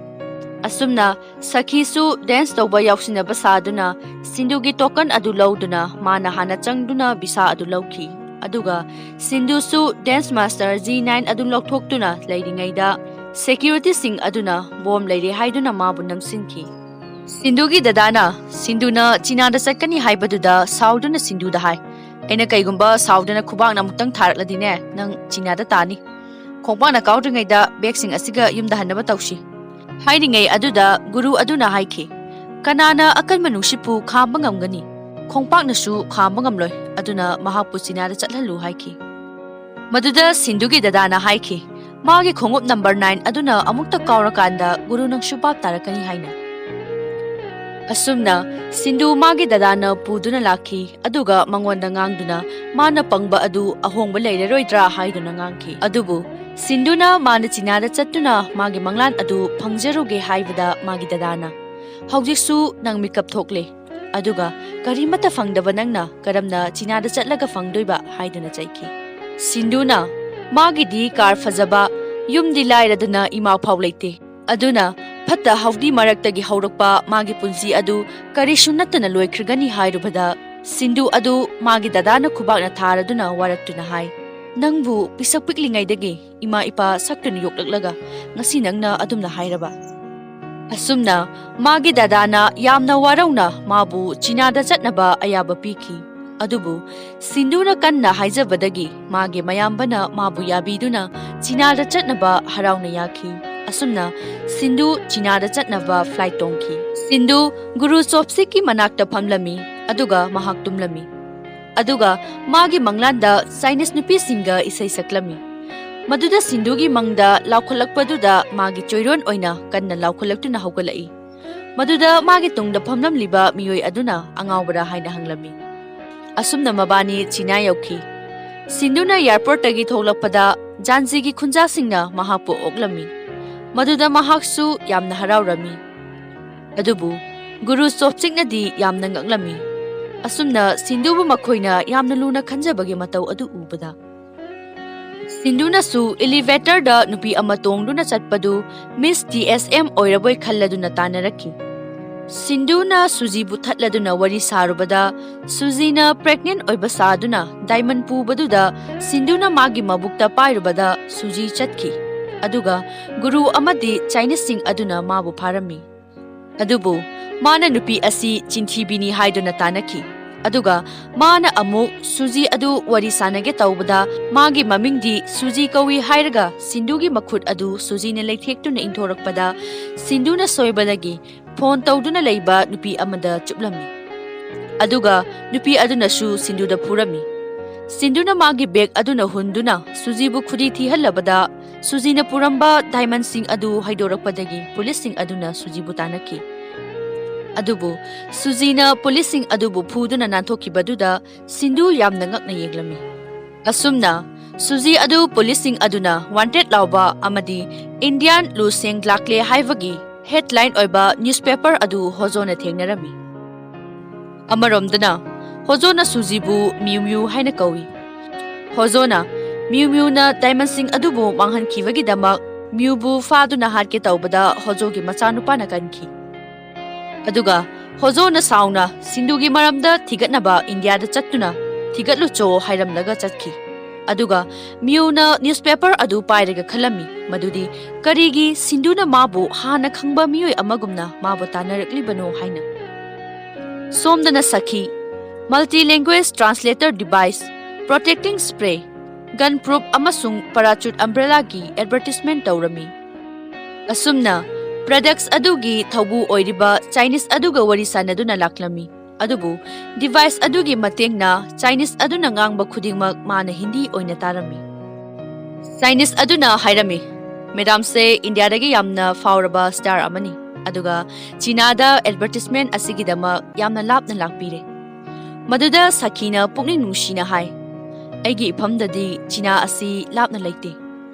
ꯑꯁꯨꯝꯅ ꯁꯈꯤꯁꯨ dance ꯇꯧꯕ ꯌꯥꯎꯁꯤꯟꯅꯕ ꯁꯥꯗꯨꯅ ꯁꯤꯟꯙꯨꯒꯤ token ꯑꯗꯨ ꯂꯧꯗꯨꯅ ꯃꯥꯅ ꯍꯥꯟꯅ ꯆꯪꯗꯨꯅ visa ꯑꯗꯨ ꯂꯧꯈꯤ꯫ ꯑꯗꯨꯒ ꯁꯤꯟꯙꯨꯁꯨ dance master G nine ꯑꯗꯨ ꯂꯧꯊꯣꯛꯇꯨꯅ ꯂꯩꯔꯤꯉꯩꯗ securityꯁꯤꯡ ꯑꯗꯨꯅ bomb ꯂꯩꯔꯦ ꯍꯥꯏꯗꯨꯅ ꯃꯥꯕꯨ ꯅꯝꯁꯤꯟꯈꯤ꯫ ꯁꯤꯟꯙꯨꯒꯤ ꯗꯗꯥꯅ ꯁꯤꯟꯙꯨꯅ ꯆꯤꯅꯥꯗ ꯆꯠꯀꯅꯤ ꯍꯥꯏꯕꯗꯨꯗ ꯁꯥꯎꯗꯨꯅ ꯁꯤꯟꯙꯨꯗ ꯍꯥꯏ, "ꯑꯩꯅ ꯀꯩꯒꯨꯝꯕ ꯁꯥꯎꯗꯅ ꯈꯨꯕꯥꯛꯅ ꯑꯃꯨꯛꯇꯪ ꯊꯥꯔꯛꯂꯗꯤꯅꯦ, ꯅꯪ ꯆꯤꯅꯥꯗ ꯇꯥꯅꯤ꯫ ꯈꯣꯡꯄꯥꯛꯅ ꯀꯥꯎꯗ꯭ꯔꯤꯉꯩꯗ bagꯁꯤꯡ ꯑꯁꯤꯒ ꯌꯨꯝꯗ ꯍꯟꯅꯕ ꯇꯧꯁꯤ꯫" ꯍꯥꯏꯔꯤꯉꯩ ꯑꯗꯨꯗ ꯒꯨꯔꯨ ꯑꯗꯨꯅ ꯍꯥꯏꯈꯤ, "ꯀꯅꯥꯅ ꯑꯀꯟꯕ ꯅꯨꯡꯁꯤꯠꯄꯨ ꯈꯥꯝꯕ ꯉꯝꯒꯅꯤ? ꯈꯣꯡꯄꯥꯛꯅꯁꯨ ꯈꯥꯝꯕ ꯉꯝꯂꯣꯏ, ꯑꯗꯨꯅ ꯃꯍꯥꯛꯄꯨ ꯆꯤꯅꯥꯗ ꯆꯠꯍꯜꯂꯨ" ꯍꯥꯏꯈꯤ꯫ ꯃꯗꯨꯗ ꯁꯤꯟꯙꯨꯒꯤ ꯗꯗꯥꯅ ꯍꯥꯏꯈꯤ, "ꯃꯥꯒꯤ ꯈꯣꯡꯎꯞ ꯅꯝꯕꯔ ꯅꯥꯏꯟ ꯑꯗꯨꯅ ꯑꯃꯨꯛꯇ ꯀꯥꯎꯔꯀꯥꯟꯗ ꯒꯨꯔꯨ ꯅꯪꯁꯨ ꯚꯥꯞ ꯇꯥꯔꯛꯀꯅꯤ" ꯍꯥꯏꯅ꯫ ꯑꯁꯨꯝꯅ ꯁꯤꯟꯙꯨ ꯃꯥꯒꯤ ꯗꯗꯥꯅ ꯄꯨꯗꯨꯅ ꯂꯥꯛꯈꯤ, ꯑꯗꯨꯒ ꯃꯉꯣꯟꯗ ꯉꯥꯡꯗꯨꯅ ꯃꯥꯅ ꯄꯪꯕ ꯑꯗꯨ ꯑꯍꯣꯡꯕ ꯂꯩꯔꯔꯣꯏꯗ꯭ꯔꯥ ꯍꯥꯏꯗꯨꯅ ꯉꯥꯡꯈꯤ꯫ ꯑꯗꯨꯕꯨ ꯁꯤꯟꯙꯨꯅ ꯃꯥꯅ ꯆꯤꯅꯥꯗ ꯆꯠꯇꯨꯅ ꯃꯥꯒꯤ ꯃꯪꯂꯥꯟ ꯑꯗꯨ ꯐꯪꯖꯔꯨꯒꯦ ꯍꯥꯏꯕꯗ ꯃꯥꯒꯤ ꯗꯗꯥꯅ, "ꯍꯧꯖꯤꯛꯁꯨ ꯅꯪ ꯃꯤꯀꯞ ꯊꯣꯛꯂꯦ, ꯑꯗꯨꯒ ꯀꯔꯤꯃꯠꯇ ꯐꯪꯗꯕ ꯅꯪꯅ ꯀꯔꯝꯅ ꯆꯤꯅꯥꯗ ꯆꯠꯂꯒ ꯐꯪꯗꯣꯏꯕ?" ꯍꯥꯏꯗꯨꯅ ꯆꯩꯈꯤ꯫ ꯁꯤꯟꯙꯨꯅ, "ꯃꯥꯒꯤꯗꯤ ꯀꯥꯔ ꯐꯖꯕ, ꯌꯨꯝꯗꯤ ꯂꯥꯏꯔꯗꯅ ꯏꯃꯥ ꯐꯥꯎ ꯂꯩꯇꯦ, ꯑꯗꯨꯅ ꯐꯠꯇ ꯍꯥꯎꯗꯤ ꯃꯔꯛꯇꯒꯤ ꯍꯧꯔꯛꯄ ꯃꯥꯒꯤ ꯄꯨꯟꯁꯤ ꯑꯗꯨ ꯀꯔꯤꯁꯨ ꯅꯠꯇꯅ ꯂꯣꯏꯈ꯭ꯔꯒꯅꯤ" ꯍꯥꯏꯔꯨꯕꯗ, ꯁꯤꯟꯙꯨ ꯑꯗꯨ ꯃꯥꯒꯤ ꯗꯗꯥꯅ ꯈꯨꯕꯥꯛꯅ ꯊꯥꯔꯗꯨꯅ ꯋꯥꯔꯛꯇꯨꯅ ꯍꯥꯏ, "ꯅꯪꯕꯨ ꯄꯤꯁꯛ ꯄꯤꯛꯂꯤꯉꯩꯗꯒꯤ ꯏꯃꯥ ꯏꯄꯥ ꯁꯛꯇꯨꯅ ꯌꯣꯛꯂꯛꯂꯒ ꯉꯁꯤ ꯅꯪꯅ ꯑꯗꯨꯝꯅ ꯍꯥꯏꯔꯕ?" ꯑꯁꯨꯝꯅ ꯃꯥꯒꯤ ꯗꯗꯥꯅ ꯌꯥꯝꯅ ꯋꯥꯔꯧꯅ ꯃꯥꯕꯨ ꯆꯤꯅꯥꯗ ꯆꯠꯅꯕ ꯑꯌꯥꯕ ꯄꯤꯈꯤ꯫ ꯑꯗꯨꯕꯨ ꯁꯤꯟꯙꯨꯅ ꯀꯟꯅ ꯍꯥꯏꯖꯕꯗꯒꯤ ꯃꯥꯒꯤ ꯃꯌꯥꯝꯕꯅ ꯃꯥꯕꯨ ꯌꯥꯕꯤꯗꯨꯅ ꯆꯤꯅꯥꯗ ꯆꯠꯅꯕ ꯍꯔꯥꯎꯅ ꯌꯥꯈꯤ꯫ ꯑꯁꯨꯝꯅ ꯁꯤꯟꯙꯨ ꯆꯤꯅꯥꯗ ꯆꯠꯅꯕ ꯐ꯭ꯂꯥꯏꯠ ꯇꯣꯡꯈꯤ꯫ ꯁꯤꯟꯙꯨ ꯒꯨꯔꯨ ꯆꯣꯞꯁꯤꯛꯀꯤ ꯃꯅꯥꯛꯇ ꯐꯝꯂꯝꯃꯤ, ꯑꯗꯨꯒ ꯃꯍꯥꯛ ꯇꯨꯝꯂꯝꯃꯤ꯫ ꯑꯗꯨꯒ ꯃꯥꯒꯤ ꯃꯪꯂꯥꯟꯗ ꯆꯥꯏꯅꯤꯁ ꯅꯨꯄꯤꯁꯤꯡꯒ ꯏꯁꯩ ꯁꯛꯂꯝꯃꯤ꯫ ꯃꯗꯨꯗ ꯁꯤꯟꯙꯨꯒꯤ ꯃꯪꯗ ꯂꯥꯎꯈꯠꯂꯛꯄꯗꯨꯗ ꯃꯥꯒꯤ ꯆꯣꯏꯔꯣꯟ ꯑꯣꯏꯅ ꯀꯟꯅ ꯂꯥꯎꯈꯠꯂꯛꯇꯨꯅ ꯍꯧꯒꯠꯂꯛꯏ꯫ ꯃꯗꯨꯗ ꯃꯥꯒꯤ ꯇꯨꯡꯗ ꯐꯝꯂꯝꯂꯤꯕ ꯃꯤꯑꯣꯏ ꯑꯗꯨꯅ ꯑꯉꯥꯎꯕꯔꯥ ꯍꯥꯏꯅ ꯍꯪꯂꯝꯃꯤ꯫ ꯑꯁꯨꯝꯅ ꯃꯕꯥꯅꯤ ꯆꯤꯅꯥ ꯌꯧꯈꯤ꯫ ꯁꯤꯟꯙꯨꯅ ꯑꯦꯌꯥꯔꯄꯣꯔꯠꯇꯒꯤ ꯊꯣꯛꯂꯛꯄꯗ ꯖꯥꯟꯖꯤꯒꯤ ꯈꯨꯟꯖꯥꯁꯤꯡꯅ ꯃꯍꯥꯛꯄꯨ ꯑꯣꯛꯂꯝꯃꯤ꯫ ꯃꯗꯨꯗ ꯃꯍꯥꯛꯁꯨ ꯌꯥꯝꯅ ꯍꯔꯥꯎꯔꯝꯃꯤ꯫ ꯑꯗꯨꯕꯨ ꯒꯨꯔꯨ ꯆꯣꯞꯁꯤꯛꯅꯗꯤ ꯌꯥꯝꯅ ꯉꯛꯂꯝꯃꯤ꯫ ꯑꯁꯨꯝꯅ ꯁꯤꯟꯙꯨꯕꯨ ꯃꯈꯣꯏꯅ ꯌꯥꯝꯅ ꯂꯨꯅ ꯈꯟꯖꯕꯒꯤ ꯃꯇꯧ ꯑꯗꯨ ꯎꯕꯗ꯫ ꯁꯤꯟꯙꯨꯅꯁꯨ ꯏꯂꯤꯚꯦꯇꯔꯗ ꯅꯨꯄꯤ ꯑꯃ ꯇꯣꯡꯗꯨꯅ ꯆꯠꯄꯗꯨ ꯃꯤꯁ ꯇꯤ ꯑꯦꯁ ꯑꯦꯝ ꯑꯣꯏꯔꯕꯣꯏ ꯈꯜꯂꯗꯨꯅ ꯇꯥꯟꯅꯔꯛꯈꯤ꯫ ꯁꯤꯟꯙꯨꯅ ꯁꯨꯖꯤꯕꯨ ꯊꯠꯂꯗꯨꯅ ꯋꯥꯔꯤ ꯁꯥꯔꯨꯕꯗ, ꯁꯨꯖꯤꯅ ꯄ꯭ꯔꯦꯒꯅꯦꯟ ꯑꯣꯏꯕ ꯁꯥꯗꯨꯅ ꯗꯥꯏꯃꯟ ꯄꯨꯕꯗꯨꯗ ꯁꯤꯟꯙꯨꯅ ꯃꯥꯒꯤ ꯃꯕꯨꯛꯇ ꯄꯥꯏꯔꯨꯕꯗ ꯁꯨꯖꯤ ꯆꯠꯈꯤ꯫ ꯑꯗꯨꯒ ꯒꯨꯔꯨ ꯑꯃꯗꯤ ꯆꯥꯏꯅꯤꯁꯁꯤꯡ ꯑꯗꯨꯅ ꯃꯥꯕꯨ ꯐꯥꯔꯝꯃꯤ꯫ ꯑꯗꯨꯕꯨ ꯃꯥꯅ ꯅꯨꯄꯤ ꯑꯁꯤ ꯆꯤꯟꯊꯤꯕꯤꯅꯤ ꯍꯥꯏꯗꯨꯅ ꯇꯥꯟꯅꯈꯤ꯫ ꯑꯗꯨꯒ ꯃꯥꯅ ꯑꯃꯨꯛ ꯁꯨꯖꯤ ꯑꯗꯨ ꯋꯥꯔꯤ ꯁꯥꯟꯅꯒꯦ ꯇꯧꯕꯗ, ꯃꯥꯒꯤ ꯃꯃꯤꯡꯗꯤ ꯁꯨꯖꯤ ꯀꯧꯏ ꯍꯥꯏꯔꯒ ꯁꯤꯟꯗꯨꯒꯤ ꯃꯈꯨꯠ ꯑꯗꯨ ꯁꯨꯖꯤꯅ ꯂꯩꯊꯦꯛꯇꯨꯅ ꯏꯟꯊꯣꯔꯛꯄꯗ, ꯁꯤꯟꯗꯨꯅ ꯁꯣꯏꯕꯗꯒꯤ ꯐꯣꯟ ꯇꯧꯗꯨꯅ ꯂꯩꯕ ꯅꯨꯄꯤ ꯑꯃꯗ ꯆꯨꯞꯂꯝꯃꯤ꯫ ꯑꯗꯨꯒ ꯅꯨꯄꯤ ꯑꯗꯨꯅꯁꯨ ꯁꯤꯟꯗꯨꯗ ꯐꯨꯔꯝꯃꯤ꯫ ꯁꯤꯟꯗꯨꯅ ꯃꯥꯒꯤ ꯕꯦꯒ ꯑꯗꯨꯅ ꯍꯨꯟꯗꯨꯅ ꯁꯨꯖꯤꯕꯨ ꯈꯨꯗꯤ ꯊꯤꯍꯜꯂꯕꯗ, ꯁꯨꯖꯤꯅ ꯄꯨꯔꯝꯕ ꯗꯥꯏꯃꯟꯁꯤꯡ ꯑꯗꯨ ꯍꯩꯗꯣꯔꯛꯄꯗꯒꯤ ꯄꯨꯂꯤꯁꯁꯤꯡ ꯑꯗꯨꯅ ꯁꯨꯖꯤꯕꯨ ꯇꯥꯟꯅꯈꯤ꯫ ꯑꯗꯨꯕꯨ ꯁꯨꯖꯤꯅ ꯄꯨꯂꯤꯁꯁꯤꯡ ꯑꯗꯨꯕꯨ ꯐꯨꯗꯨꯅ ꯅꯥꯟꯊꯣꯛꯈꯤꯕꯗꯨꯗ ꯁꯤꯟꯗꯨ ꯌꯥꯝꯅ ꯉꯛꯅ ꯌꯦꯡꯂꯝꯃꯤ꯫ ꯑꯁꯨꯝꯅ ꯁꯨꯖꯤ ꯑꯗꯨ ꯄꯨꯂꯤꯁꯁꯤꯡ ꯑꯗꯨꯅ ꯋꯥꯟꯇꯦꯗ ꯂꯥꯎꯕ ꯑꯃꯗꯤ ꯏꯟꯗꯤꯌꯥꯟ ꯂꯨꯁꯦꯡ ꯂꯥꯛꯂꯦ ꯍꯥꯏꯕꯒꯤ ꯍꯦꯗꯂꯥꯏꯟ ꯑꯣꯏꯕ ꯅ꯭ꯌꯨꯁꯄꯦꯄꯔ ꯑꯗꯨ ꯍꯣꯖꯣꯅ ꯊꯦꯡꯅꯔꯝꯃꯤ꯫ ꯑꯃꯔꯣꯝꯗꯅ ꯍꯣꯖꯣꯅ ꯁꯨꯖꯤꯕꯨ ꯃꯤꯌꯨ ꯃꯤꯌꯨ ꯍꯥꯏꯅ ꯀꯧꯏ꯫ ꯍꯣꯖꯣꯅ ꯃꯤꯌꯨ ꯃꯤꯌꯨꯅ ꯗꯥꯏꯃꯟꯁꯤꯡ ꯑꯗꯨꯕꯨ ꯃꯥꯡꯍꯟꯈꯤꯕꯒꯤꯗꯃꯛ ꯃꯤꯌꯨꯕꯨ ꯐꯥꯗꯨꯅ ꯍꯥꯠꯀꯦ ꯇꯧꯕꯗ ꯍꯣꯖꯣꯒꯤ ꯃꯆꯥꯅꯨꯄꯥꯅ ꯀꯟꯈꯤ꯫ ꯑꯗꯨꯒ ꯍꯣꯖꯣꯅ ꯁꯥꯎꯅ ꯁꯤꯟꯗꯨꯒꯤ ꯃꯔꯝꯗ ꯊꯤꯒꯠꯅꯕ ꯏꯟꯗꯤꯌꯥꯗ ꯆꯠꯇꯨꯅ ꯊꯤꯒꯠꯂꯨꯆꯣ ꯍꯥꯏꯔꯝꯂꯒ ꯆꯠꯈꯤ꯫ ꯑꯗꯨꯒ ꯃꯤꯌꯨꯅ ꯅ꯭ꯌꯨꯁꯄꯦꯄꯔ ꯑꯗꯨ ꯄꯥꯏꯔꯒ ꯈꯜꯂꯝꯃꯤ ꯃꯗꯨꯗꯤ ꯀꯔꯤꯒꯤ ꯁꯤꯟꯗꯨꯅ ꯃꯥꯕꯨ ꯍꯥꯟꯅ ꯈꯪꯕ ꯃꯤꯑꯣꯏ ꯑꯃꯒꯨꯝꯅ ꯃꯥꯕꯨ ꯇꯥꯟꯅꯔꯛꯂꯤꯕꯅꯣ ꯍꯥꯏꯅ꯫ ꯁꯣꯝꯗꯅ ꯁꯈꯤ, multi language translator device, protecting spray, gun proof ꯑꯃꯁꯨꯡ parachute umbrellaꯒꯤ advertisement ꯇꯧꯔꯝꯃꯤ꯫ ꯑꯁꯨꯝꯅ products ꯑꯗꯨꯒꯤ ꯊꯧꯕꯨ ꯑꯣꯏꯔꯤꯕ ꯆꯥꯏꯅꯤꯁ ꯑꯗꯨꯒ ꯋꯥꯔꯤ ꯁꯥꯟꯅꯗꯨꯅ ꯂꯥꯛꯂꯝꯃꯤ꯫ ꯑꯗꯨꯕꯨ device ꯑꯗꯨꯒꯤ ꯃꯇꯦꯡꯅ ꯆꯥꯏꯅꯤꯁ ꯑꯗꯨꯅ ꯉꯥꯡꯕ ꯈꯨꯗꯤꯡꯃꯛ ꯃꯥꯅ ꯍꯤꯟꯗꯤ ꯑꯣꯏꯅ ꯇꯥꯔꯝꯃꯤ꯫ ꯆꯥꯏꯅꯤꯁ ꯑꯗꯨꯅ ꯍꯥꯏꯔꯝꯃꯤ, "ꯃꯦꯗꯥꯝꯁꯦ ꯏꯟꯗꯤꯌꯥꯗꯒꯤ ꯌꯥꯝꯅ ꯐꯥꯎꯔꯕ star ꯑꯃꯅꯤ, ꯑꯗꯨꯒ ꯆꯤꯅꯥꯗ advertisement ꯑꯁꯤꯒꯤꯗꯃꯛ ꯌꯥꯝꯅ ꯂꯥꯞꯅ ꯂꯥꯛꯄꯤꯔꯦ꯫" ꯃꯗꯨꯗ ꯁꯈꯤꯅ ꯄꯨꯛꯅꯤꯡ ꯅꯨꯡꯁꯤꯅ ꯍꯥꯏ, "ꯑꯩꯒꯤ ꯏꯐꯝꯗꯗꯤ ꯆꯤꯅꯥ ꯑꯁꯤ ꯂꯥꯞꯅ ꯂꯩꯇꯦ꯫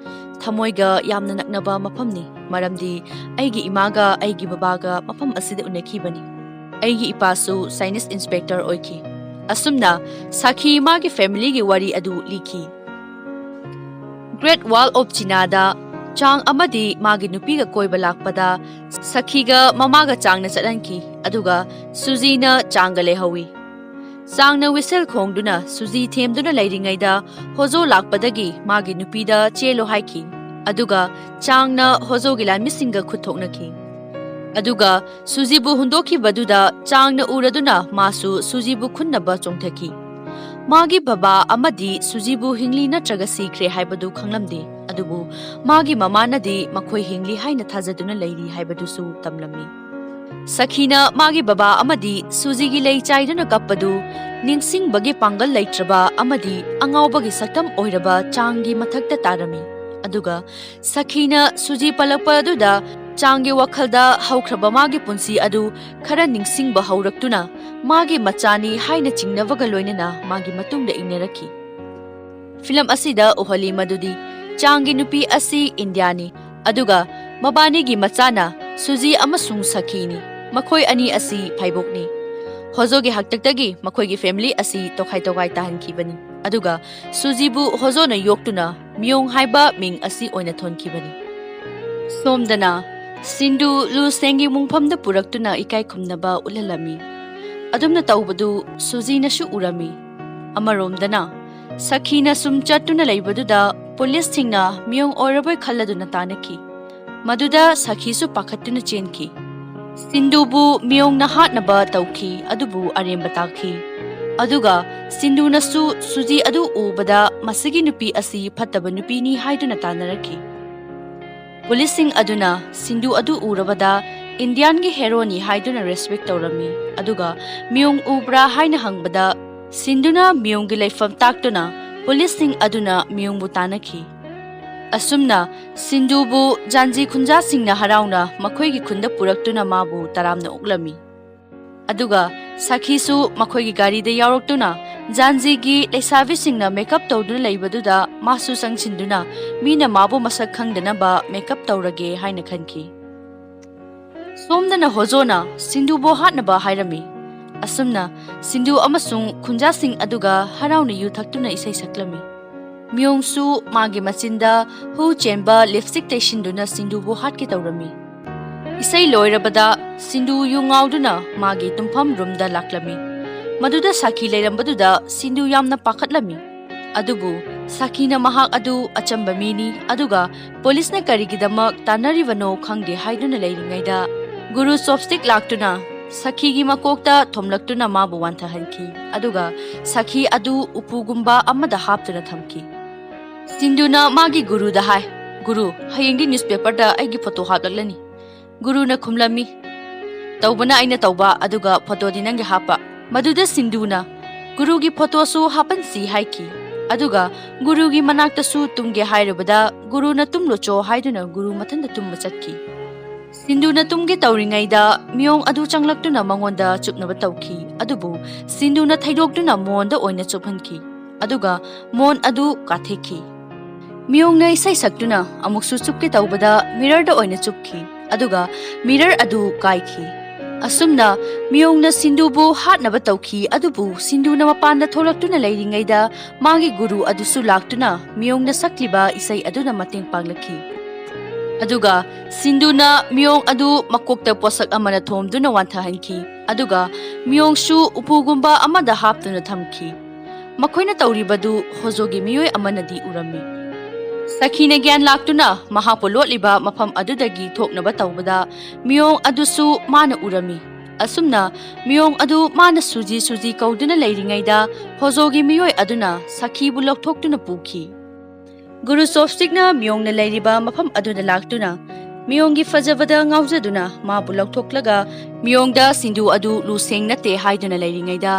ꯊꯃꯣꯏꯒ ꯌꯥꯝꯅ ꯅꯛꯅꯕ ꯃꯐꯝꯅꯤ, ꯃꯔꯝꯗꯤ ꯑꯩꯒꯤ ꯏꯃꯥꯒ ꯑꯩꯒꯤ ꯕꯕꯥꯒ ꯃꯐꯝ ꯑꯁꯤꯗ ꯎꯅꯈꯤꯕꯅꯤ꯫ ꯑꯩꯒꯤ ꯏꯄꯥꯁꯨ ꯆꯥꯏꯅꯤꯁ inspector ꯑꯣꯏꯈꯤ꯫" ꯑꯁꯨꯝꯅ ꯁꯈꯤ ꯃꯥꯒꯤ familyꯒꯤ ꯋꯥꯔꯤ ꯑꯗꯨ ꯂꯤꯈꯤ꯫ Great Wall of Chinaꯗ ꯆꯥꯡ ꯑꯃꯗꯤ ꯃꯥꯒꯤ ꯅꯨꯄꯤꯒ ꯀꯣꯏꯕ ꯂꯥꯛꯄꯗ ꯁꯈꯤꯒ ꯃꯃꯥꯒ ꯆꯥꯡꯅ ꯆꯠꯍꯟꯈꯤ, ꯑꯗꯨꯒ ꯁꯨꯖꯤꯅ ꯆꯥꯡꯒ ꯂꯩꯍꯧꯏ꯫ ꯆꯥꯡꯅ whistle ꯈꯣꯡꯗꯨꯅ ꯁꯨꯖꯤ ꯊꯦꯝꯗꯨꯅ ꯂꯩꯔꯤꯉꯩꯗ ꯍꯣꯖꯣ ꯂꯥꯛꯄꯗꯒꯤ ꯃꯥꯒꯤ ꯅꯨꯄꯤꯗ ꯆꯦꯜꯂꯣ ꯍꯥꯏꯈꯤ, ꯑꯗꯨꯒ ꯆꯥꯡꯅ ꯍꯣꯖꯣꯒꯤ ꯂꯥꯟꯃꯤꯁꯤꯡꯒ ꯈꯨꯠ ꯊꯣꯛꯅꯈꯤ꯫ ꯑꯗꯨꯒ ꯁꯨꯖꯤꯕꯨ ꯍꯨꯟꯗꯣꯛꯈꯤꯕꯗꯨꯗ ꯆꯥꯡꯅ ꯎꯔꯗꯨꯅ ꯃꯥꯁꯨ ꯁꯨꯖꯤꯕꯨ ꯈꯨꯟꯅꯕ ꯆꯣꯡꯊꯈꯤ꯫ ꯃꯥꯒꯤ ꯕꯕꯥ ꯑꯃꯗꯤ ꯁꯨꯖꯤꯕꯨ ꯍꯤꯡꯂꯤ ꯅꯠꯇ꯭ꯔꯒ ꯁꯤꯈ꯭ꯔꯦ ꯍꯥꯏꯕꯗꯨ ꯈꯪꯂꯝꯗꯦ, ꯑꯗꯨꯕꯨ ꯃꯥꯒꯤ ꯃꯃꯥꯅꯗꯤ ꯃꯈꯣꯏ ꯍꯤꯡꯂꯤ ꯍꯥꯏꯅ ꯊꯥꯖꯗꯨꯅ ꯂꯩꯔꯤ ꯍꯥꯏꯕꯗꯨꯁꯨ ꯇꯝꯂꯝꯃꯤ꯫ ꯁꯈꯤꯅ ꯃꯥꯒꯤ ꯕꯕꯥ ꯑꯃꯗꯤ ꯁꯨꯖꯤꯒꯤ ꯂꯩ ꯆꯥꯏꯗꯨꯅ ꯀꯞꯄꯗꯨ ꯅꯤꯡꯁꯤꯡꯕꯒꯤ ꯄꯥꯡꯒꯜ ꯂꯩꯇ꯭ꯔꯕ ꯑꯃꯗꯤ ꯑꯉꯥꯎꯕꯒꯤ ꯁꯛꯇꯝ ꯑꯣꯏꯔꯕ ꯆꯥꯡꯒꯤ ꯃꯊꯛꯇ ꯇꯥꯔꯝꯃꯤ꯫ ꯑꯗꯨꯒ ꯁꯈꯤꯅ ꯁꯨꯖꯤ ꯄꯜꯂꯛꯄ ꯑꯗꯨꯗ ꯆꯥꯡꯒꯤ ꯋꯥꯈꯜꯗ ꯍꯧꯈ꯭ꯔꯕ ꯃꯥꯒꯤ ꯄꯨꯟꯁꯤ ꯑꯗꯨ ꯈꯔ ꯅꯤꯡꯁꯤꯡꯕ ꯍꯧꯔꯛꯇꯨꯅ ꯃꯥꯒꯤ ꯃꯆꯥꯅꯤ ꯍꯥꯏꯅ ꯆꯤꯡꯅꯕꯒ ꯂꯣꯏꯅꯅ ꯃꯥꯒꯤ ꯃꯇꯨꯡꯗ ꯏꯟꯅꯔꯛꯈꯤ꯫ ꯐꯤꯂꯝ ꯑꯁꯤꯗ ꯎꯍꯜꯂꯤ ꯃꯗꯨꯗꯤ ꯆꯥꯡꯒꯤ ꯅꯨꯄꯤ ꯑꯁꯤ ꯏꯟꯗꯤꯌꯥꯅꯤ, ꯑꯗꯨꯒ ꯃꯕꯥꯅꯤꯒꯤ ꯃꯆꯥꯅ ꯁꯨꯖꯤ ꯑꯃꯁꯨꯡ ꯁꯈꯤꯅꯤ꯫ ꯃꯈꯣꯏ ꯑꯅꯤ ꯑꯁꯤ ꯐꯥꯏꯕꯣꯛꯅꯤ꯫ ꯍꯣꯖꯣꯒꯤ ꯍꯥꯛꯇꯛꯇꯒꯤ ꯃꯈꯣꯏꯒꯤ ꯐꯦꯃꯤꯂꯤ ꯑꯁꯤ ꯇꯣꯈꯥꯏ ꯇꯣꯈꯥꯏ ꯇꯥꯍꯟꯈꯤꯕꯅꯤ, ꯑꯗꯨꯒ ꯁꯨꯖꯤꯕꯨ ꯍꯣꯖꯣꯅ ꯌꯣꯛꯇꯨꯅ ꯃꯤꯌꯣꯡ ꯍꯥꯏꯕ ꯃꯤꯡ ꯑꯁꯤ ꯑꯣꯏꯅ ꯊꯣꯟꯈꯤꯕꯅꯤ꯫ ꯁꯣꯝꯗꯅ ꯁꯤꯟꯗꯨ ꯂꯨꯁꯦꯡꯒꯤ ꯃꯨꯡꯐꯝꯗ ꯄꯨꯔꯛꯇꯨꯅ ꯏꯀꯥꯏ ꯈꯨꯝꯅꯕ ꯎꯠꯍꯜꯂꯝꯃꯤ꯫ ꯑꯗꯨꯝꯅ ꯇꯧꯕꯗꯨ ꯁꯨꯖꯤꯅꯁꯨ ꯎꯔꯝꯃꯤ꯫ ꯑꯃꯔꯣꯝꯗꯅ ꯁꯈꯤꯅ ꯁꯨꯝ ꯆꯠꯇꯨꯅ ꯂꯩꯕꯗꯨꯗ ꯄꯨꯂꯤꯁꯁꯤꯡꯅ ꯃꯤꯌꯣꯡ ꯑꯣꯏꯔꯕꯣꯏ ꯈꯜꯂꯗꯨꯅ ꯇꯥꯟꯅꯈꯤ꯫ ꯃꯗꯨꯗ ꯁꯈꯤꯁꯨ ꯄꯥꯈꯠꯇꯨꯅ ꯆꯦꯟꯈꯤ꯫ ꯁꯤꯟꯗꯨꯕꯨ ꯃꯤꯌꯣꯡꯅ ꯍꯥꯠꯅꯕ ꯇꯧꯈꯤ, ꯑꯗꯨꯕꯨ ꯑꯔꯦꯝꯕ ꯇꯥꯈꯤ꯫ ꯑꯗꯨꯒ ꯁꯤꯟꯗꯨꯅꯁꯨ ꯁꯨꯖꯤ ꯑꯗꯨ ꯎꯕꯗ ꯃꯁꯤꯒꯤ ꯅꯨꯄꯤ ꯑꯁꯤ ꯐꯠꯇꯕ ꯅꯨꯄꯤꯅꯤ ꯍꯥꯏꯗꯨꯅ ꯇꯥꯟꯅꯔꯛꯈꯤ꯫ ꯄꯨꯂꯤꯁꯁꯤꯡ ꯑꯗꯨꯅ ꯁꯤꯟꯗꯨ ꯑꯗꯨ ꯎꯔꯕꯗ ꯏꯟꯗꯤꯌꯥꯟꯒꯤ ꯍꯦꯔꯣꯅꯤ ꯍꯥꯏꯗꯨꯅ ꯔꯦꯁꯄꯦꯛ ꯇꯧꯔꯝꯃꯤ, ꯑꯗꯨꯒ ꯃꯤꯌꯣꯡ ꯎꯕ꯭ꯔꯥ ꯍꯥꯏꯅ ꯍꯪꯕꯗ ꯁꯤꯟꯗꯨꯅ ꯃꯤꯌꯣꯡꯒꯤ ꯂꯩꯐꯝ ꯇꯥꯛꯇꯨꯅ ꯄꯨꯂꯤꯁꯁꯤꯡ ꯑꯗꯨꯅ ꯃꯤꯌꯣꯡꯕꯨ ꯇꯥꯟꯅꯈꯤ꯫ ꯑꯁꯨꯝꯅ ꯁꯤꯟꯗꯨꯕꯨ ꯖꯥꯟꯖꯤ ꯈꯨꯟꯖꯥꯁꯤꯡꯅ ꯍꯔꯥꯎꯅ ꯃꯈꯣꯏꯒꯤ ꯈꯨꯟꯗ ꯄꯨꯔꯛꯇꯨꯅ ꯃꯥꯕꯨ ꯇꯔꯥꯝꯅ ꯑꯣꯛꯂꯝꯃꯤ꯫ ꯑꯗꯨꯒ ꯁꯈꯤꯁꯨ ꯃꯈꯣꯏꯒꯤ ꯒꯥꯔꯤꯗ ꯌꯥꯎꯔꯛꯇꯨꯅ ꯖꯥꯟꯖꯤꯒꯤ ꯂꯩꯁꯥꯕꯤꯁꯤꯡꯅ ꯃꯦꯀꯞ ꯇꯧꯗꯨꯅ ꯂꯩꯕꯗꯨꯗ ꯃꯥꯁꯨ ꯆꯪꯁꯤꯟꯗꯨꯅ ꯃꯤꯅ ꯃꯥꯕꯨ ꯃꯁꯛ ꯈꯪꯗꯅꯕ ꯃꯦꯀꯞ ꯇꯧꯔꯒꯦ ꯍꯥꯏꯅ ꯈꯟꯈꯤ꯫ ꯁꯣꯝꯗꯅ ꯍꯣꯖꯣꯅ ꯁꯤꯟꯗꯨꯕꯨ ꯍꯥꯠꯅꯕ ꯍꯥꯏꯔꯝꯃꯤ꯫ ꯑꯁꯨꯝꯅ ꯁꯤꯟꯗꯨ ꯑꯃꯁꯨꯡ ꯈꯨꯟꯖꯥꯁꯤꯡ ꯑꯗꯨꯒ ꯍꯔꯥꯎꯅ ꯌꯨ ꯊꯛꯇꯨꯅ ꯏꯁꯩ ꯁꯛꯂꯝꯃꯤ꯫ ꯃꯤꯌꯣꯡꯁꯨ ꯃꯥꯒꯤ ꯃꯆꯤꯟꯗ ꯍꯨ ꯆꯦꯟꯕ ꯂꯤꯞꯁꯇꯤꯛ ꯇꯩꯁꯤꯟꯗꯨꯅ ꯁꯤꯟꯗꯨꯕꯨ ꯍꯥꯠꯀꯦ ꯇꯧꯔꯝꯃꯤ꯫ ꯏꯁꯩ ꯂꯣꯏꯔꯕꯗ ꯁꯤꯟꯗꯨ ꯌꯨ ꯉꯥꯎꯗꯨꯅ ꯃꯥꯒꯤ ꯇꯨꯝꯐꯝ ꯔꯨꯝꯗ ꯂꯥꯛꯂꯝꯃꯤ꯫ ꯃꯗꯨꯗ ꯁꯥꯈꯤ ꯂꯩꯔꯝꯕꯗꯨꯗ ꯁꯤꯟꯗꯨ ꯌꯥꯝꯅ ꯄꯥꯈꯠꯂꯝꯃꯤ꯫ ꯑꯗꯨꯕꯨ ꯁꯥꯈꯤꯅ ꯃꯍꯥꯛ ꯑꯗꯨ ꯑꯆꯝꯕ ꯃꯤꯅꯤ, ꯑꯗꯨꯒ ꯄꯨꯂꯤꯁꯅ ꯀꯔꯤꯒꯤꯗꯃꯛ ꯇꯥꯟꯅꯔꯤꯕꯅꯣ ꯈꯪꯗꯦ ꯍꯥꯏꯗꯨꯅ ꯂꯩꯔꯤꯉꯩꯗ ꯒꯨꯔꯨ ꯆꯣꯞꯁ꯭ꯇꯤꯛ ꯂꯥꯛꯇꯨꯅ ꯁꯈꯤꯒꯤ ꯃꯀꯣꯛꯇ ꯊꯣꯝꯂꯛꯇꯨꯅ ꯃꯥꯕꯨ ꯋꯥꯟꯊꯍꯟꯈꯤ, ꯑꯗꯨꯒ ꯁꯈꯤ ꯑꯗꯨ ꯎꯄꯨꯒꯨꯝꯕ ꯑꯃꯗ ꯍꯥꯞꯇꯨꯅ ꯊꯝꯈꯤ꯫ ꯁꯤꯟꯙꯨꯅ ꯃꯥꯒꯤ ꯒꯨꯔꯨꯗ ꯍꯥꯏ, "ꯒꯨꯔꯨ, ꯍꯌꯦꯡꯗꯤ ꯅ꯭ꯌꯨꯁꯄꯦꯄꯔꯗ ꯑꯩꯒꯤ ꯐꯣꯇꯣ ꯍꯥꯞꯂꯛꯂꯅꯤ꯫" ꯒꯨꯔꯨꯅ ꯈꯨꯝꯂꯝꯃꯤ, "ꯇꯧꯕꯅ ꯑꯩꯅ ꯇꯧꯕ, ꯑꯗꯨꯒ ꯐꯣꯇꯣꯗꯤ ꯅꯪꯒꯤ ꯍꯥꯞꯄ꯫" ꯃꯗꯨꯗ ꯁꯤꯟꯙꯨꯅ, "ꯒꯨꯔꯨꯒꯤ ꯐꯣꯇꯣꯁꯨ ꯍꯥꯞꯄꯟꯁꯤ" ꯍꯥꯏꯈꯤ꯫ ꯑꯗꯨꯒ ꯒꯨꯔꯨꯒꯤ ꯃꯅꯥꯛꯇꯁꯨ ꯇꯨꯝꯒꯦ ꯍꯥꯏꯔꯨꯕꯗ ꯒꯨꯔꯨꯅ ꯇꯨꯝꯂꯣꯆꯣ ꯍꯥꯏꯗꯨꯅ ꯒꯨꯔꯨ ꯃꯊꯟꯇ ꯇꯨꯝꯕ ꯆꯠꯈꯤ꯫ ꯁꯤꯟꯙꯨꯅ ꯇꯨꯝꯒꯦ ꯇꯧꯔꯤꯉꯩꯗ ꯃꯤꯑꯣꯡ ꯑꯗꯨ ꯆꯪꯂꯛꯇꯨꯅ ꯃꯉꯣꯟꯗ ꯆꯨꯞꯅꯕ ꯇꯧꯈꯤ, ꯑꯗꯨꯕꯨ ꯁꯤꯟꯙꯨꯅ ꯊꯩꯗꯣꯛꯇꯨꯅ ꯃꯣꯟꯗ ꯑꯣꯏꯅ ꯆꯨꯞꯍꯟꯈꯤ, ꯑꯗꯨꯒ ꯃꯣꯟ ꯑꯗꯨ ꯀꯥꯊꯦꯛꯈꯤ꯫ ꯃꯤꯑꯣꯡꯅ ꯏꯁꯩ ꯁꯛꯇꯨꯅ ꯑꯃꯨꯛꯁꯨ ꯆꯨꯞꯀꯦ ꯇꯧꯕꯗ ꯃꯤꯔꯔꯗ ꯑꯣꯏꯅ ꯆꯨꯞꯈꯤ, ꯑꯗꯨꯒ ꯃꯤꯔꯔ ꯑꯗꯨ ꯀꯥꯏꯈꯤ꯫ ꯑꯁꯨꯝꯅ ꯃꯤꯑꯣꯡꯅ ꯁꯤꯟꯙꯨꯕꯨ ꯍꯥꯠꯅꯕ ꯇꯧꯈꯤ, ꯑꯗꯨꯕꯨ ꯁꯤꯟꯙꯨꯅ ꯃꯄꯥꯟꯗ ꯊꯣꯛꯂꯛꯇꯨꯅ ꯂꯩꯔꯤꯉꯩꯗ ꯃꯥꯒꯤ ꯒꯨꯔꯨ ꯑꯗꯨꯁꯨ ꯂꯥꯛꯇꯨꯅ ꯃꯤꯑꯣꯡꯅ ꯁꯛꯂꯤꯕ ꯏꯁꯩ ꯑꯗꯨꯅ ꯃꯇꯦꯡ ꯄꯥꯡꯂꯛꯈꯤ꯫ ꯑꯗꯨꯒ ꯁꯤꯟꯙꯨꯅ ꯃꯤꯑꯣꯡ ꯑꯗꯨ ꯃꯀꯣꯛꯇ ꯄꯣꯠꯁꯛ ꯑꯃꯅ ꯊꯣꯝꯗꯨꯅ ꯋꯥꯟꯊꯍꯟꯈꯤ, ꯑꯗꯨꯒ ꯃꯤꯑꯣꯡꯁꯨ ꯎꯄꯨꯒꯨꯝꯕ ꯑꯃꯗ ꯍꯥꯞꯇꯨꯅ ꯊꯝꯈꯤ꯫ ꯃꯈꯣꯏꯅ ꯇꯧꯔꯤꯕꯗꯨ ꯍꯣꯖꯣꯒꯤ ꯃꯤꯑꯣꯏ ꯑꯃꯅꯗꯤ ꯎꯔꯝꯃꯤ꯫ ꯁꯈꯤꯅ ꯒ꯭ꯌꯥꯟ ꯂꯥꯛꯇꯨꯅ ꯃꯍꯥꯛꯄꯨ ꯂꯣꯠꯂꯤꯕ ꯃꯐꯝ ꯑꯗꯨꯗꯒꯤ ꯊꯣꯛꯅꯕ ꯇꯧꯕꯗ ꯃꯤꯑꯣꯡ ꯑꯗꯨꯁꯨ ꯃꯥꯅ ꯎꯔꯝꯃꯤ꯫ ꯑꯁꯨꯝꯅ ꯃꯤꯑꯣꯡ ꯑꯗꯨ ꯃꯥꯅ ꯁꯨꯖꯤ ꯁꯨꯖꯤ ꯀꯧꯗꯨꯅ ꯂꯩꯔꯤꯉꯩꯗ ꯍꯣꯖꯣꯒꯤ ꯃꯤꯑꯣꯏ ꯑꯗꯨꯅ ꯁꯈꯤꯕꯨ ꯂꯧꯊꯣꯛꯇꯨꯅ ꯄꯨꯈꯤ꯫ ꯒꯨꯔꯨ ꯆꯣꯞꯁ꯭ꯇꯤꯛꯅ ꯃꯤꯑꯣꯡꯅ ꯂꯩꯔꯤꯕ ꯃꯐꯝ ꯑꯗꯨꯗ ꯂꯥꯛꯇꯨꯅ ꯃꯤꯑꯣꯡꯒꯤ ꯐꯖꯕꯗ ꯉꯥꯎꯖꯗꯨꯅ ꯃꯥꯕꯨ ꯂꯧꯊꯣꯛꯂꯒ ꯃꯤꯑꯣꯡꯗ ꯁꯤꯟꯙꯨ ꯑꯗꯨ ꯂꯨꯁꯦꯡ ꯅꯠꯇꯦ ꯍꯥꯏꯗꯨꯅ ꯂꯩꯔꯤꯉꯩꯗ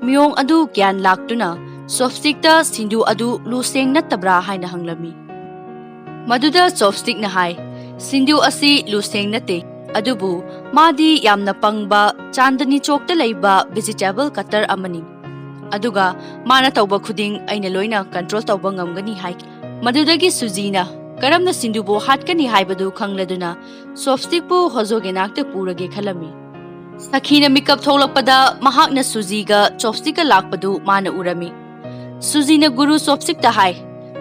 ꯃꯤꯑꯣꯡ ꯑꯗꯨ ꯒ꯭ꯌꯥꯟ ꯂꯥꯛꯇꯨꯅ ꯆꯣꯞꯁ꯭ꯇꯤꯛꯇ ꯁꯤꯟꯙꯨ ꯑꯗꯨ ꯂꯨꯁꯦꯡ ꯅꯠꯇꯕ꯭ꯔꯥ ꯍꯥꯏꯅ ꯍꯪꯂꯝꯃꯤ꯫ ꯃꯗꯨꯗ ꯆꯣꯞꯁ꯭ꯇꯤꯛꯅ ꯍꯥꯏ, "ꯁꯤꯟꯙꯨ ꯑꯁꯤ ꯂꯨꯁꯦꯡ ꯅꯠꯇꯦ, ꯑꯗꯨꯕꯨ ꯃꯥꯗꯤ ꯌꯥꯝꯅ ꯄꯪꯕ ꯆꯥꯟꯗꯅꯤ ꯆꯣꯛꯇ ꯂꯩꯕ ꯚꯦꯖꯤꯇꯦꯕꯜ ꯀꯇꯔ ꯑꯃꯅꯤ꯫ ꯑꯗꯨꯒ ꯃꯥꯅ ꯇꯧꯕ ꯈꯨꯗꯤꯡ ꯑꯩꯅ ꯂꯣꯏꯅ ꯀꯟꯇ꯭ꯔꯣꯜ ꯇꯧꯕ ꯉꯝꯒꯅꯤ" ꯍꯥꯏꯈꯤ꯫ ꯃꯗꯨꯗꯒꯤ ꯁꯨꯖꯤꯅ ꯀꯔꯝꯅ ꯁꯤꯟꯙꯨꯕꯨ ꯍꯥꯠꯀꯅꯤ ꯍꯥꯏꯕꯗꯨ ꯈꯪꯂꯗꯨꯅ ꯆꯣꯞꯁ꯭ꯇꯤꯛꯄꯨ ꯍꯣꯖꯣꯒꯤ ꯅꯥꯛꯇ ꯄꯨꯔꯒꯦ ꯈꯜꯂꯝꯃꯤ꯫ ꯁꯈꯤꯅ ꯃꯤꯀꯞ ꯊꯣꯛꯂꯛꯄꯗ ꯃꯍꯥꯛꯅ ꯁꯨꯖꯤꯒ ꯆꯣꯞꯁ꯭ꯇꯤꯛꯀ ꯂꯥꯛꯄꯗꯨ ꯃꯥꯅ ꯎꯔꯝꯃꯤ꯫ ꯁꯨꯖꯤꯅ ꯒꯨꯔꯨ ꯆꯣꯞꯁ꯭ꯇꯤꯛꯇ ꯍꯥꯏ,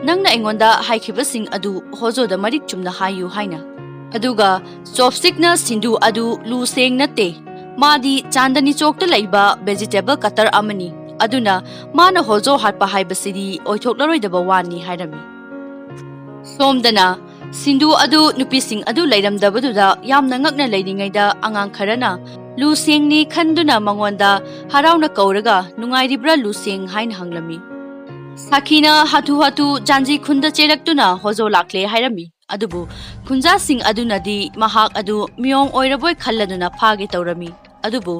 "ꯅꯪꯅ ꯑꯩꯉꯣꯟꯗ ꯍꯥꯏꯈꯤꯕꯁꯤꯡ ꯑꯗꯨ ꯍꯣꯖꯣꯗ ꯃꯔꯤꯛ ꯆꯨꯝꯅ ꯍꯥꯏꯌꯨ" ꯍꯥꯏꯅ꯫ ꯑꯗꯨꯒ ꯆꯣꯞꯁ꯭ꯇꯤꯛꯅ ꯁꯤꯟꯙꯨ ꯑꯗꯨ ꯂꯨꯁꯦꯡ ꯅꯠꯇꯦ, ꯃꯥꯗꯤ ꯆꯥꯟꯗꯅꯤ ꯆꯣꯛꯇ ꯂꯩꯕ ꯚꯦꯖꯤꯇꯦꯕꯜ ꯀꯇꯔ ꯑꯃꯅꯤ, ꯑꯗꯨꯅ ꯃꯥꯅ ꯍꯣꯖꯣ ꯍꯥꯠꯄ ꯍꯥꯏꯕꯁꯤꯗꯤ ꯑꯣꯏꯊꯣꯛꯂꯔꯣꯏꯗꯕ ꯋꯥꯅꯤ ꯍꯥꯏꯔꯝꯃꯤ꯫ ꯁꯣꯝꯗꯅ ꯁꯤꯟꯗꯨ ꯑꯗꯨ ꯅꯨꯄꯤꯁꯤꯡ ꯑꯗꯨ ꯂꯩꯔꯝꯗꯕꯗꯨꯗ ꯌꯥꯝꯅ ꯉꯛꯅ ꯂꯩꯔꯤꯉꯩꯗ ꯑꯉꯥꯡ ꯈꯔꯅ ꯂꯨꯁꯦꯡꯅꯤ ꯈꯟꯗꯨꯅ ꯃꯉꯣꯟꯗ ꯍꯔꯥꯎꯅ ꯀꯧꯔꯒ, "ꯅꯨꯡꯉꯥꯏꯔꯤꯕ꯭ꯔꯥ ꯂꯨꯁꯦꯡ?" ꯍꯥꯏꯅ ꯍꯪꯂꯝꯃꯤ꯫ ꯁꯥꯈꯤꯅ ꯍꯥꯊꯨ ꯍꯥꯊꯨ ꯖꯥꯟꯖꯤ ꯈꯨꯟꯗ ꯆꯦꯜꯂꯛꯇꯨꯅ ꯍꯣꯖꯣ ꯂꯥꯛꯂꯦ ꯍꯥꯏꯔꯝꯃꯤ꯫ ꯑꯗꯨꯕꯨ ꯈꯨꯟꯖꯥꯁꯤꯡ ꯑꯗꯨꯅꯗꯤ ꯃꯍꯥꯛ ꯑꯗꯨ ꯃꯤꯑꯣꯡ ꯑꯣꯏꯔꯕꯣꯏ ꯈꯜꯂꯗꯨꯅ ꯐꯥꯒꯦ ꯇꯧꯔꯝꯃꯤ꯫ ꯑꯗꯨꯕꯨ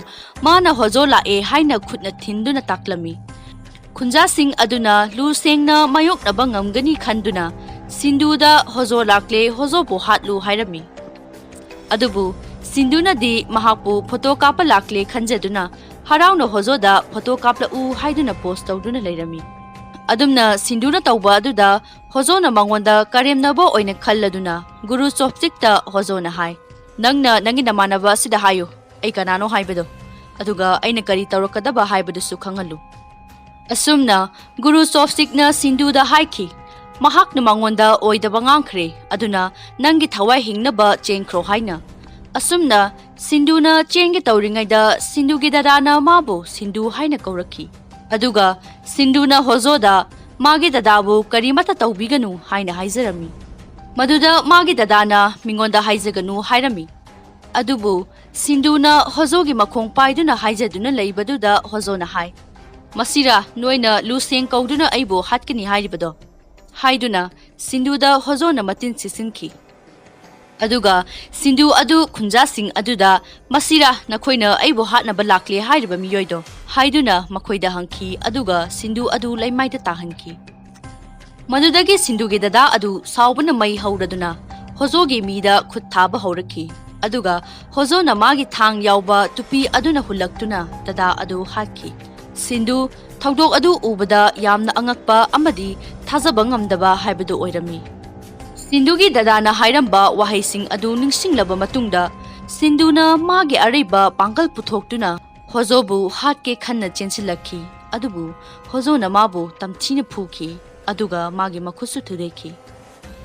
ꯃꯥꯅ ꯍꯣꯖꯣ ꯂꯥꯛꯑꯦ ꯍꯥꯏꯅ ꯈꯨꯠꯅ ꯊꯤꯟꯗꯨꯅ ꯇꯥꯛꯂꯝꯃꯤ꯫ ꯈꯨꯟꯖꯥꯁꯤꯡ ꯑꯗꯨꯅ ꯂꯨꯁꯦꯡꯅ ꯃꯥꯌꯣꯛꯅꯕ ꯉꯝꯒꯅꯤ ꯈꯟꯗꯨꯅ ꯁꯤꯟꯗꯨꯗ "ꯍꯣꯖꯣ ꯂꯥꯛꯂꯦ, ꯍꯣꯖꯣꯕꯨ ꯍꯥꯠꯂꯨ" ꯍꯥꯏꯔꯝꯃꯤ꯫ ꯑꯗꯨꯕꯨ ꯁꯤꯟꯗꯨꯅꯗꯤ ꯃꯍꯥꯛꯄꯨ ꯐꯣꯇꯣ ꯀꯥꯞꯄ ꯂꯥꯛꯂꯦ ꯈꯟꯖꯗꯨꯅ ꯍꯔꯥꯎꯅ ꯍꯣꯖꯣꯗ "ꯐꯣꯇꯣ ꯀꯥꯞꯂꯛꯎ" ꯍꯥꯏꯗꯨꯅ ꯄꯣꯁ ꯇꯧꯗꯨꯅ ꯂꯩꯔꯝꯃꯤ꯫ ꯑꯗꯨꯝꯅ ꯁꯤꯟꯗꯨꯅ ꯇꯧꯕ ꯑꯗꯨꯗ ꯍꯣꯖꯣꯅ ꯃꯉꯣꯟꯗ ꯀꯔꯦꯝꯅꯕ ꯑꯣꯏꯅ ꯈꯜꯂꯗꯨꯅ ꯒꯨꯔꯨ ꯆꯣꯞꯁꯇꯤꯛꯇ ꯍꯣꯖꯣꯅ ꯍꯥꯏ, "ꯅꯪꯅ ꯅꯪꯒꯤ ꯅꯃꯥꯟꯅꯕ ꯑꯁꯤꯗ ꯍꯥꯏꯌꯨ, ꯑꯩ ꯀꯅꯥꯅꯣ ꯍꯥꯏꯕꯗꯣ, ꯑꯗꯨꯒ ꯑꯩꯅ ꯀꯔꯤ ꯇꯧꯔꯛꯀꯗꯕ ꯍꯥꯏꯕꯗꯨꯁꯨ ꯈꯪꯍꯜꯂꯨ"꯫ ꯑꯁꯨꯝꯅ ꯒꯨꯔꯨ ꯆꯣꯞꯁꯇꯤꯛꯅ ꯁꯤꯟꯗꯨꯗ ꯍꯥꯏꯈꯤ, "ꯃꯍꯥꯛꯅ ꯃꯉꯣꯟꯗ ꯑꯣꯏꯗꯕ ꯉꯥꯡꯈ꯭ꯔꯦ, ꯑꯗꯨꯅ ꯅꯪꯒꯤ ꯊꯋꯥꯏ ꯍꯤꯡꯅꯕ ꯆꯦꯟꯈ꯭ꯔꯣ" ꯍꯥꯏꯅ꯫ ꯑꯁꯨꯝꯅ ꯁꯤꯟꯗꯨꯅ ꯆꯦꯟꯒꯦ ꯇꯧꯔꯤꯉꯩꯗ ꯁꯤꯟꯗꯨꯒꯤ ꯗꯗꯥꯅ ꯃꯥꯕꯨ ꯁꯤꯟꯗꯨ ꯍꯥꯏꯅ ꯀꯧꯔꯛꯈꯤ꯫ ꯑꯗꯨꯒ ꯁꯤꯟꯗꯨꯅ ꯍꯣꯖꯣꯗ ꯃꯥꯒꯤ ꯗꯗꯥꯕꯨ ꯀꯔꯤꯃꯠꯇ ꯇꯧꯕꯤꯒꯅꯨ ꯍꯥꯏꯅ ꯍꯥꯏꯖꯔꯝꯃꯤ꯫ ꯃꯗꯨꯗ ꯃꯥꯒꯤ ꯗꯗꯥꯅ ꯃꯤꯉꯣꯟꯗ ꯍꯥꯏꯖꯒꯅꯨ ꯍꯥꯏꯔꯝꯃꯤ꯫ ꯑꯗꯨꯕꯨ ꯁꯤꯟꯗꯨꯅ ꯍꯣꯖꯣꯒꯤ ꯃꯈꯣꯡ ꯄꯥꯏꯗꯨꯅ ꯍꯥꯏꯖꯗꯨꯅ ꯂꯩꯕꯗꯨꯗ ꯍꯣꯖꯣꯅ ꯍꯥꯏ, "ꯃꯁꯤꯔꯥ ꯅꯣꯏꯅ ꯂꯨꯁꯦꯡ ꯀꯧꯗꯨꯅ ꯑꯩꯕꯨ ꯍꯥꯠꯀꯅꯤ ꯍꯥꯏꯔꯤꯕꯗꯣ?" ꯍꯥꯏꯗꯨꯅ ꯁꯤꯟꯗꯨꯗ ꯍꯣꯖꯣꯅ ꯃꯇꯤꯟ ꯁꯤꯠꯆꯤꯟꯈꯤ꯫ ꯑꯗꯨꯒ ꯁꯤꯟꯗꯨ ꯑꯗꯨ ꯈꯨꯟꯖꯥꯁꯤꯡ ꯑꯗꯨꯗ, "ꯃꯁꯤꯔꯥ ꯅꯈꯣꯏꯅ ꯑꯩꯕꯨ ꯍꯥꯠꯅꯕ ꯂꯥꯛꯂꯦ ꯍꯥꯏꯔꯤꯕ ꯃꯤꯑꯣꯏꯗꯣ?" ꯍꯥꯏꯗꯨꯅ ꯃꯈꯣꯏꯗ ꯍꯪꯈꯤ, ꯑꯗꯨꯒ ꯁꯤꯟꯗꯨ ꯑꯗꯨ ꯂꯩꯃꯥꯏꯗ ꯇꯥꯍꯟꯈꯤ꯫ ꯃꯗꯨꯗꯒꯤ ꯁꯤꯟꯗꯨꯒꯤ ꯗꯗꯥ ꯑꯗꯨ ꯁꯥꯎꯕꯅ ꯃꯩ ꯍꯧꯔꯗꯨꯅ ꯍꯣꯖꯣꯒꯤ ꯃꯤꯗ ꯈꯨꯠ ꯊꯥꯕ ꯍꯧꯔꯛꯈꯤ꯫ ꯑꯗꯨꯒ ꯍꯣꯖꯣꯅ ꯃꯥꯒꯤ ꯊꯥꯡ ꯌꯥꯎꯕ ꯇꯨꯄꯤ ꯑꯗꯨꯅ ꯍꯨꯜꯂꯛꯇꯨꯅ ꯗꯗꯥ ꯑꯗꯨ ꯍꯥꯠꯈꯤ꯫ ꯁꯤꯟꯗꯨ ꯊꯧꯗꯣꯛ ꯑꯗꯨ ꯎꯕꯗ ꯌꯥꯝꯅ ꯑꯉꯛꯄ ꯑꯃꯗꯤ ꯊꯥꯖꯕ ꯉꯝꯗꯕ ꯍꯥꯏꯕꯗꯨ ꯑꯣꯏꯔꯝꯃꯤ꯫ ꯁꯤꯟꯗꯨꯒꯤ ꯗꯗꯥꯅ ꯍꯥꯏꯔꯝꯕ ꯋꯥꯍꯩꯁꯤꯡ ꯑꯗꯨ ꯅꯤꯡꯁꯤꯡꯂꯕ ꯃꯇꯨꯡꯗ ꯁꯤꯟꯗꯨꯅ ꯃꯥꯒꯤ ꯑꯔꯩꯕ ꯄꯥꯡꯒꯜ ꯄꯨꯊꯣꯛꯇꯨꯅ ꯍꯣꯖꯣꯕꯨ ꯍꯥꯠꯀꯦ ꯈꯟꯅ ꯆꯦꯟꯁꯤꯜꯂꯛꯈꯤ꯫ ꯑꯗꯨꯕꯨ ꯍꯣꯖꯣꯅ ꯃꯥꯕꯨ ꯇꯝꯊꯤꯅ ꯐꯨꯈꯤ, ꯑꯗꯨꯒ ꯃꯥꯒꯤ ꯃꯈꯨꯠꯁꯨ ꯊꯨꯗꯦꯛꯈꯤ꯫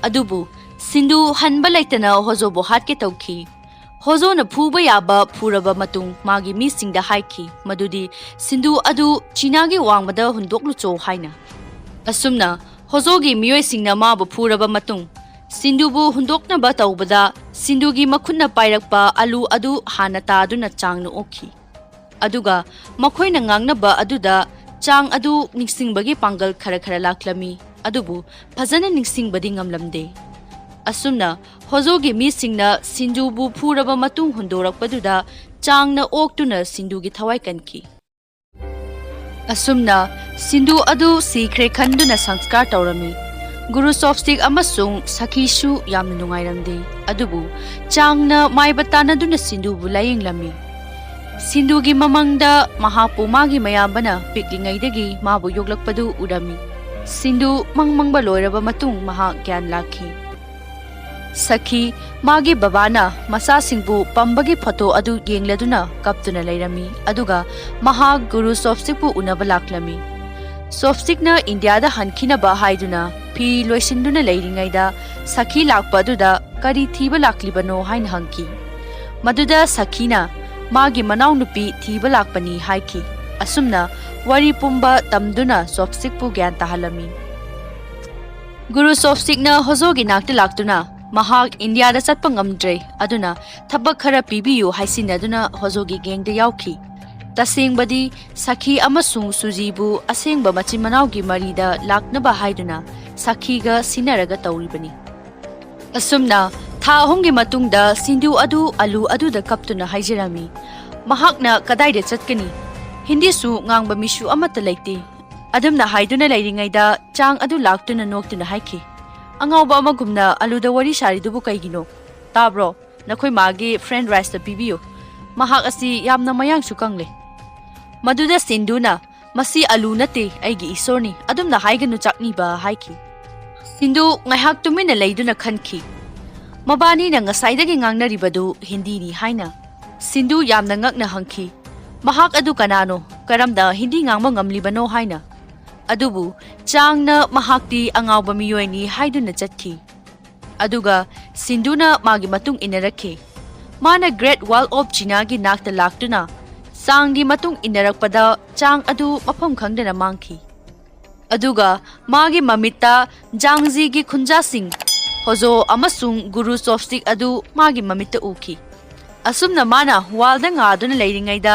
ꯑꯗꯨꯕꯨ ꯁꯤꯟꯗꯨ ꯍꯟꯕ ꯂꯩꯇꯅ ꯍꯣꯖꯣꯕꯨ ꯍꯥꯠꯀꯦ ꯇꯧꯈꯤ꯫ ꯍꯣꯖꯣꯅ ꯐꯨꯕ ꯌꯥꯕ ꯐꯨꯔꯕ ꯃꯇꯨꯡ ꯃꯥꯒꯤ ꯃꯤꯁꯤꯡꯗ ꯍꯥꯏꯈꯤ ꯃꯗꯨꯗꯤ ꯁꯤꯟꯗꯨ ꯑꯗꯨ ꯆꯤꯅꯥꯒꯤ ꯋꯥꯡꯃꯗ ꯍꯨꯟꯗꯣꯛꯂꯨꯆꯣ ꯍꯥꯏꯅ꯫ ꯑꯁꯨꯝꯅ ꯍꯣꯖꯣꯒꯤ ꯃꯤꯑꯣꯏꯁꯤꯡꯅ ꯃꯥꯕꯨ ꯐꯨꯔꯕ ꯃꯇꯨꯡ ꯁꯤꯟꯗꯨꯕꯨ ꯍꯨꯟꯗꯣꯛꯅꯕ ꯇꯧꯕꯗ ꯁꯤꯟꯗꯨꯒꯤ ꯃꯈꯨꯠꯅ ꯄꯥꯏꯔꯛꯄ ꯑꯂꯨ ꯑꯗꯨ ꯍꯥꯟꯅ ꯇꯥꯗꯨꯅ ꯆꯥꯡꯅ ꯑꯣꯛꯈꯤ꯫ ꯑꯗꯨꯒ ꯃꯈꯣꯏꯅ ꯉꯥꯡꯅꯕ ꯑꯗꯨꯗ ꯆꯥꯡ ꯑꯗꯨ ꯅꯤꯡꯁꯤꯡꯕꯒꯤ ꯄꯥꯡꯒꯜ ꯈꯔ ꯈꯔ ꯂꯥꯛꯂꯝꯃꯤ, ꯑꯗꯨꯕꯨ ꯐꯖꯅ ꯅꯤꯡꯁꯤꯡꯕꯗꯤ ꯉꯝꯂꯝꯗꯦ꯫ ꯑꯁꯨꯝꯅ ꯍꯣꯖꯣꯒꯤ ꯃꯤꯁꯤꯡꯅ ꯁꯤꯟꯗꯨꯕꯨ ꯐꯨꯔꯕ ꯃꯇꯨꯡ ꯍꯨꯟꯗꯣꯔꯛꯄꯗꯨꯗ ꯆꯥꯡꯅ ꯑꯣꯛꯇꯨꯅ ꯁꯤꯟꯗꯨꯒꯤ ꯊꯋꯥꯏ ꯀꯟꯈꯤ꯫ ꯑꯁꯨꯝꯅ ꯁꯤꯟꯗꯨ ꯑꯗꯨ ꯁꯤꯈ꯭ꯔꯦ ꯈꯟꯗꯨꯅ ꯁꯪꯁꯀꯥꯔ ꯇꯧꯔꯝꯃꯤ꯫ ꯒꯨꯔꯨ ꯆꯣꯞꯁ꯭ꯇꯤꯛ ꯑꯃꯁꯨꯡ ꯁꯈꯤꯁꯨ ꯌꯥꯝꯅ ꯅꯨꯡꯉꯥꯏꯔꯝꯗꯦ, ꯑꯗꯨꯕꯨ ꯆꯥꯡꯅ ꯃꯥꯏꯕ ꯇꯥꯟꯅꯗꯨꯅ ꯁꯤꯟꯗꯨꯕꯨ ꯂꯥꯌꯦꯡꯂꯝꯃꯤ꯫ ꯁꯤꯟꯗꯨꯒꯤ ꯃꯃꯪꯗ ꯃꯍꯥꯛꯄꯨ ꯃꯥꯒꯤ ꯃꯌꯥꯝꯕꯅ ꯄꯤꯛꯂꯤꯉꯩꯗꯒꯤ ꯃꯥꯕꯨ ꯌꯣꯛꯂꯛꯄꯗꯨ ꯎꯔꯝꯃꯤ꯫ ꯁꯤꯟꯗꯨ ꯃꯪ ꯃꯪꯕ ꯂꯣꯏꯔꯕ ꯃꯇꯨꯡ ꯃꯍꯥꯛ ꯒ꯭ꯌꯥꯟ ꯂꯥꯛꯈꯤ꯫ ꯁꯈꯤ, ꯃꯥꯒꯤ ꯕꯕꯥꯅ ꯃꯆꯥꯁꯤꯡꯕꯨ ꯄꯝꯕꯒꯤ ꯐꯣꯇꯣ ꯑꯗꯨ ꯌꯦꯡꯂꯗꯨꯅ ꯀꯞꯇꯨꯅ ꯂꯩꯔꯝꯃꯤ, ꯑꯗꯨꯒ ꯃꯍꯥꯛ ꯒꯨꯔꯨ ꯆꯣꯞꯁ꯭ꯇꯤꯛꯄꯨ ꯎꯅꯕ ꯂꯥꯛꯂꯝꯃꯤ꯫ ꯆꯣꯞꯁ꯭ꯇꯤꯛꯅ ꯏꯟꯗꯤꯌꯥꯗ ꯍꯟꯈꯤꯅꯕ ꯍꯥꯏꯗꯨꯅ ꯐꯤ ꯂꯣꯏꯁꯤꯟꯗꯨꯅ ꯂꯩꯔꯤꯉꯩꯗ ꯁꯈꯤ ꯂꯥꯛꯄ ꯑꯗꯨꯗ ꯀꯔꯤ ꯊꯤꯕ ꯂꯥꯛꯂꯤꯕꯅꯣ ꯍꯥꯏꯅ ꯍꯪꯈꯤ꯫ ꯃꯗꯨꯗ ꯁꯈꯤꯅ ꯃꯥꯒꯤ ꯃꯅꯥꯎꯅꯨꯄꯤ ꯊꯤꯕ ꯂꯥꯛꯄꯅꯤ ꯍꯥꯏꯈꯤ꯫ ꯑꯁꯨꯝꯅ ꯋꯥꯔꯤ ꯄꯨꯝꯕ ꯇꯝꯗꯨꯅ ꯆꯣꯞꯁ꯭ꯇꯤꯛꯄꯨ ꯒ꯭ꯌꯥꯟ ꯇꯥꯍꯜꯂꯝꯃꯤ꯫ ꯒꯨꯔꯨ ꯆꯣꯞꯁ꯭ꯇꯤꯛꯅ ꯍꯣꯖꯣꯒꯤ ꯅꯥꯛꯇ ꯂꯥꯛꯇꯨꯅ ꯃꯍꯥꯛ ꯏꯟꯗꯤꯌꯥꯗ ꯆꯠꯄ ꯉꯝꯗ꯭ꯔꯦ, ꯑꯗꯨꯅ ꯊꯕꯛ ꯈꯔ ꯄꯤꯕꯤꯌꯨ ꯍꯥꯏꯁꯤꯟꯅꯗꯨꯅ ꯍꯣꯖꯣꯒꯤ ꯒꯦꯡꯗ ꯌꯥꯎꯈꯤ꯫ ꯇꯁꯦꯡꯕꯗꯤ ꯁꯈꯤ ꯑꯃꯁꯨꯡ ꯁꯨꯖꯤꯕꯨ ꯑꯁꯦꯡꯕ ꯃꯆꯤꯟ ꯃꯅꯥꯎꯒꯤ ꯃꯔꯤꯗ ꯂꯥꯛꯅꯕ ꯍꯥꯏꯗꯨꯅ ꯁꯈꯤꯒ ꯁꯤꯟꯅꯔꯒ ꯇꯧꯔꯤꯕꯅꯤ꯫ ꯑꯁꯨꯝꯅ ꯊꯥ ꯑꯍꯨꯝꯒꯤ ꯃꯇꯨꯡꯗ ꯁꯤꯟꯗꯨ ꯑꯗꯨ ꯑꯂꯨ ꯑꯗꯨꯗ ꯀꯞꯇꯨꯅ ꯍꯥꯏꯖꯔꯝꯃꯤ, "ꯃꯍꯥꯛꯅ ꯀꯗꯥꯏꯗ ꯆꯠꯀꯅꯤ? ꯍꯤꯟꯗꯤꯁꯨ ꯉꯥꯡꯕ ꯃꯤꯁꯨ ꯑꯃꯠꯇ ꯂꯩꯇꯦ꯫ ꯑꯗꯨꯝꯅ ꯍꯥꯏꯗꯨꯅ ꯂꯩꯔꯤꯉꯩꯗ ꯆꯥꯡ ꯑꯗꯨ ꯂꯥꯛꯇꯨꯅ ꯅꯣꯛꯇꯨꯅ ꯍꯥꯏꯈꯤ, "ꯑꯉꯥꯎꯕ ꯑꯃꯒꯨꯝꯅ ꯑꯂꯨꯗ ꯋꯥꯔꯤ ꯁꯥꯔꯤꯗꯨꯕꯨ ꯀꯩꯒꯤꯅꯣ? ꯇꯥꯕ꯭ꯔꯣ? ꯅꯈꯣꯏ ꯃꯥꯒꯤ fried riceꯇ ꯄꯤꯕꯤꯌꯨ꯫ ꯃꯍꯥꯛ ꯑꯁꯤ ꯌꯥꯝꯅ ꯃꯌꯥꯡꯁꯨ ꯀꯪꯂꯦ꯫" ꯃꯗꯨꯗ ꯁꯤꯟꯗꯨꯅ, "ꯃꯁꯤ ꯑꯂꯨ ꯅꯠꯇꯦ, ꯑꯩꯒꯤ ꯏꯁꯣꯔꯅꯤ, ꯑꯗꯨꯝꯅ ꯍꯥꯏꯒꯅꯨ ꯆꯥꯛꯅꯤꯕ" ꯍꯥꯏꯈꯤ꯫ ꯁꯤꯟꯗꯨ ꯉꯥꯏꯍꯥꯛ ꯇꯨꯃꯤꯟꯅ ꯂꯩꯗꯨꯅ ꯈꯟꯈꯤ, ꯃꯕꯥꯅꯤꯅ ꯉꯁꯥꯏꯗꯒꯤ ꯉꯥꯡꯅꯔꯤꯕꯗꯨ ꯍꯤꯟꯗꯤꯅꯤ ꯍꯥꯏꯅ꯫ ꯁꯤꯟꯗꯨ ꯌꯥꯝꯅ ꯉꯛꯅ ꯍꯪꯈꯤ, "ꯃꯍꯥꯛ ꯑꯗꯨ ꯀꯅꯥꯅꯣ? ꯀꯔꯝꯅ ꯍꯤꯟꯗꯤ ꯉꯥꯡꯕ ꯉꯝꯂꯤꯕꯅꯣ?" ꯍꯥꯏꯅ꯫ ꯑꯗꯨꯕꯨ ꯆꯥꯡꯅ ꯃꯍꯥꯛꯇꯤ ꯑꯉꯥꯎꯕ ꯃꯤꯑꯣꯏꯅꯤ ꯍꯥꯏꯗꯨꯅ ꯆꯠꯈꯤ꯫ ꯑꯗꯨꯒ ꯁꯤꯟꯗꯨꯅ ꯃꯥꯒꯤ ꯃꯇꯨꯡ ꯏꯟꯅꯔꯛꯈꯤ꯫ ꯃꯥꯅ Great Wall of Chinaꯒꯤ ꯅꯥꯛꯇ ꯂꯥꯛꯇꯨꯅ ꯆꯥꯡꯒꯤ ꯃꯇꯨꯡ ꯏꯟꯅꯔꯛꯄꯗ ꯆꯥꯡ ꯑꯗꯨ ꯃꯐꯝ ꯈꯪꯗꯅ ꯃꯥꯡꯈꯤ꯫ ꯑꯗꯨꯒ ꯃꯥꯒꯤ ꯃꯃꯤꯠꯇ ꯖꯥꯡꯖꯤꯒꯤ ꯈꯨꯟꯖꯥꯁꯤꯡ ꯍꯣꯖꯣ ꯑꯃꯁꯨꯡ ꯒꯨꯔꯨ ꯆꯣꯞꯁ꯭ꯇꯤꯛ ꯑꯗꯨ ꯃꯥꯒꯤ ꯃꯃꯤꯠꯇ ꯎꯈꯤ꯫ ꯑꯁꯨꯝꯅ ꯃꯥꯅ ꯋꯥꯜꯗ ꯉꯥꯗꯨꯅ ꯂꯩꯔꯤꯉꯩꯗ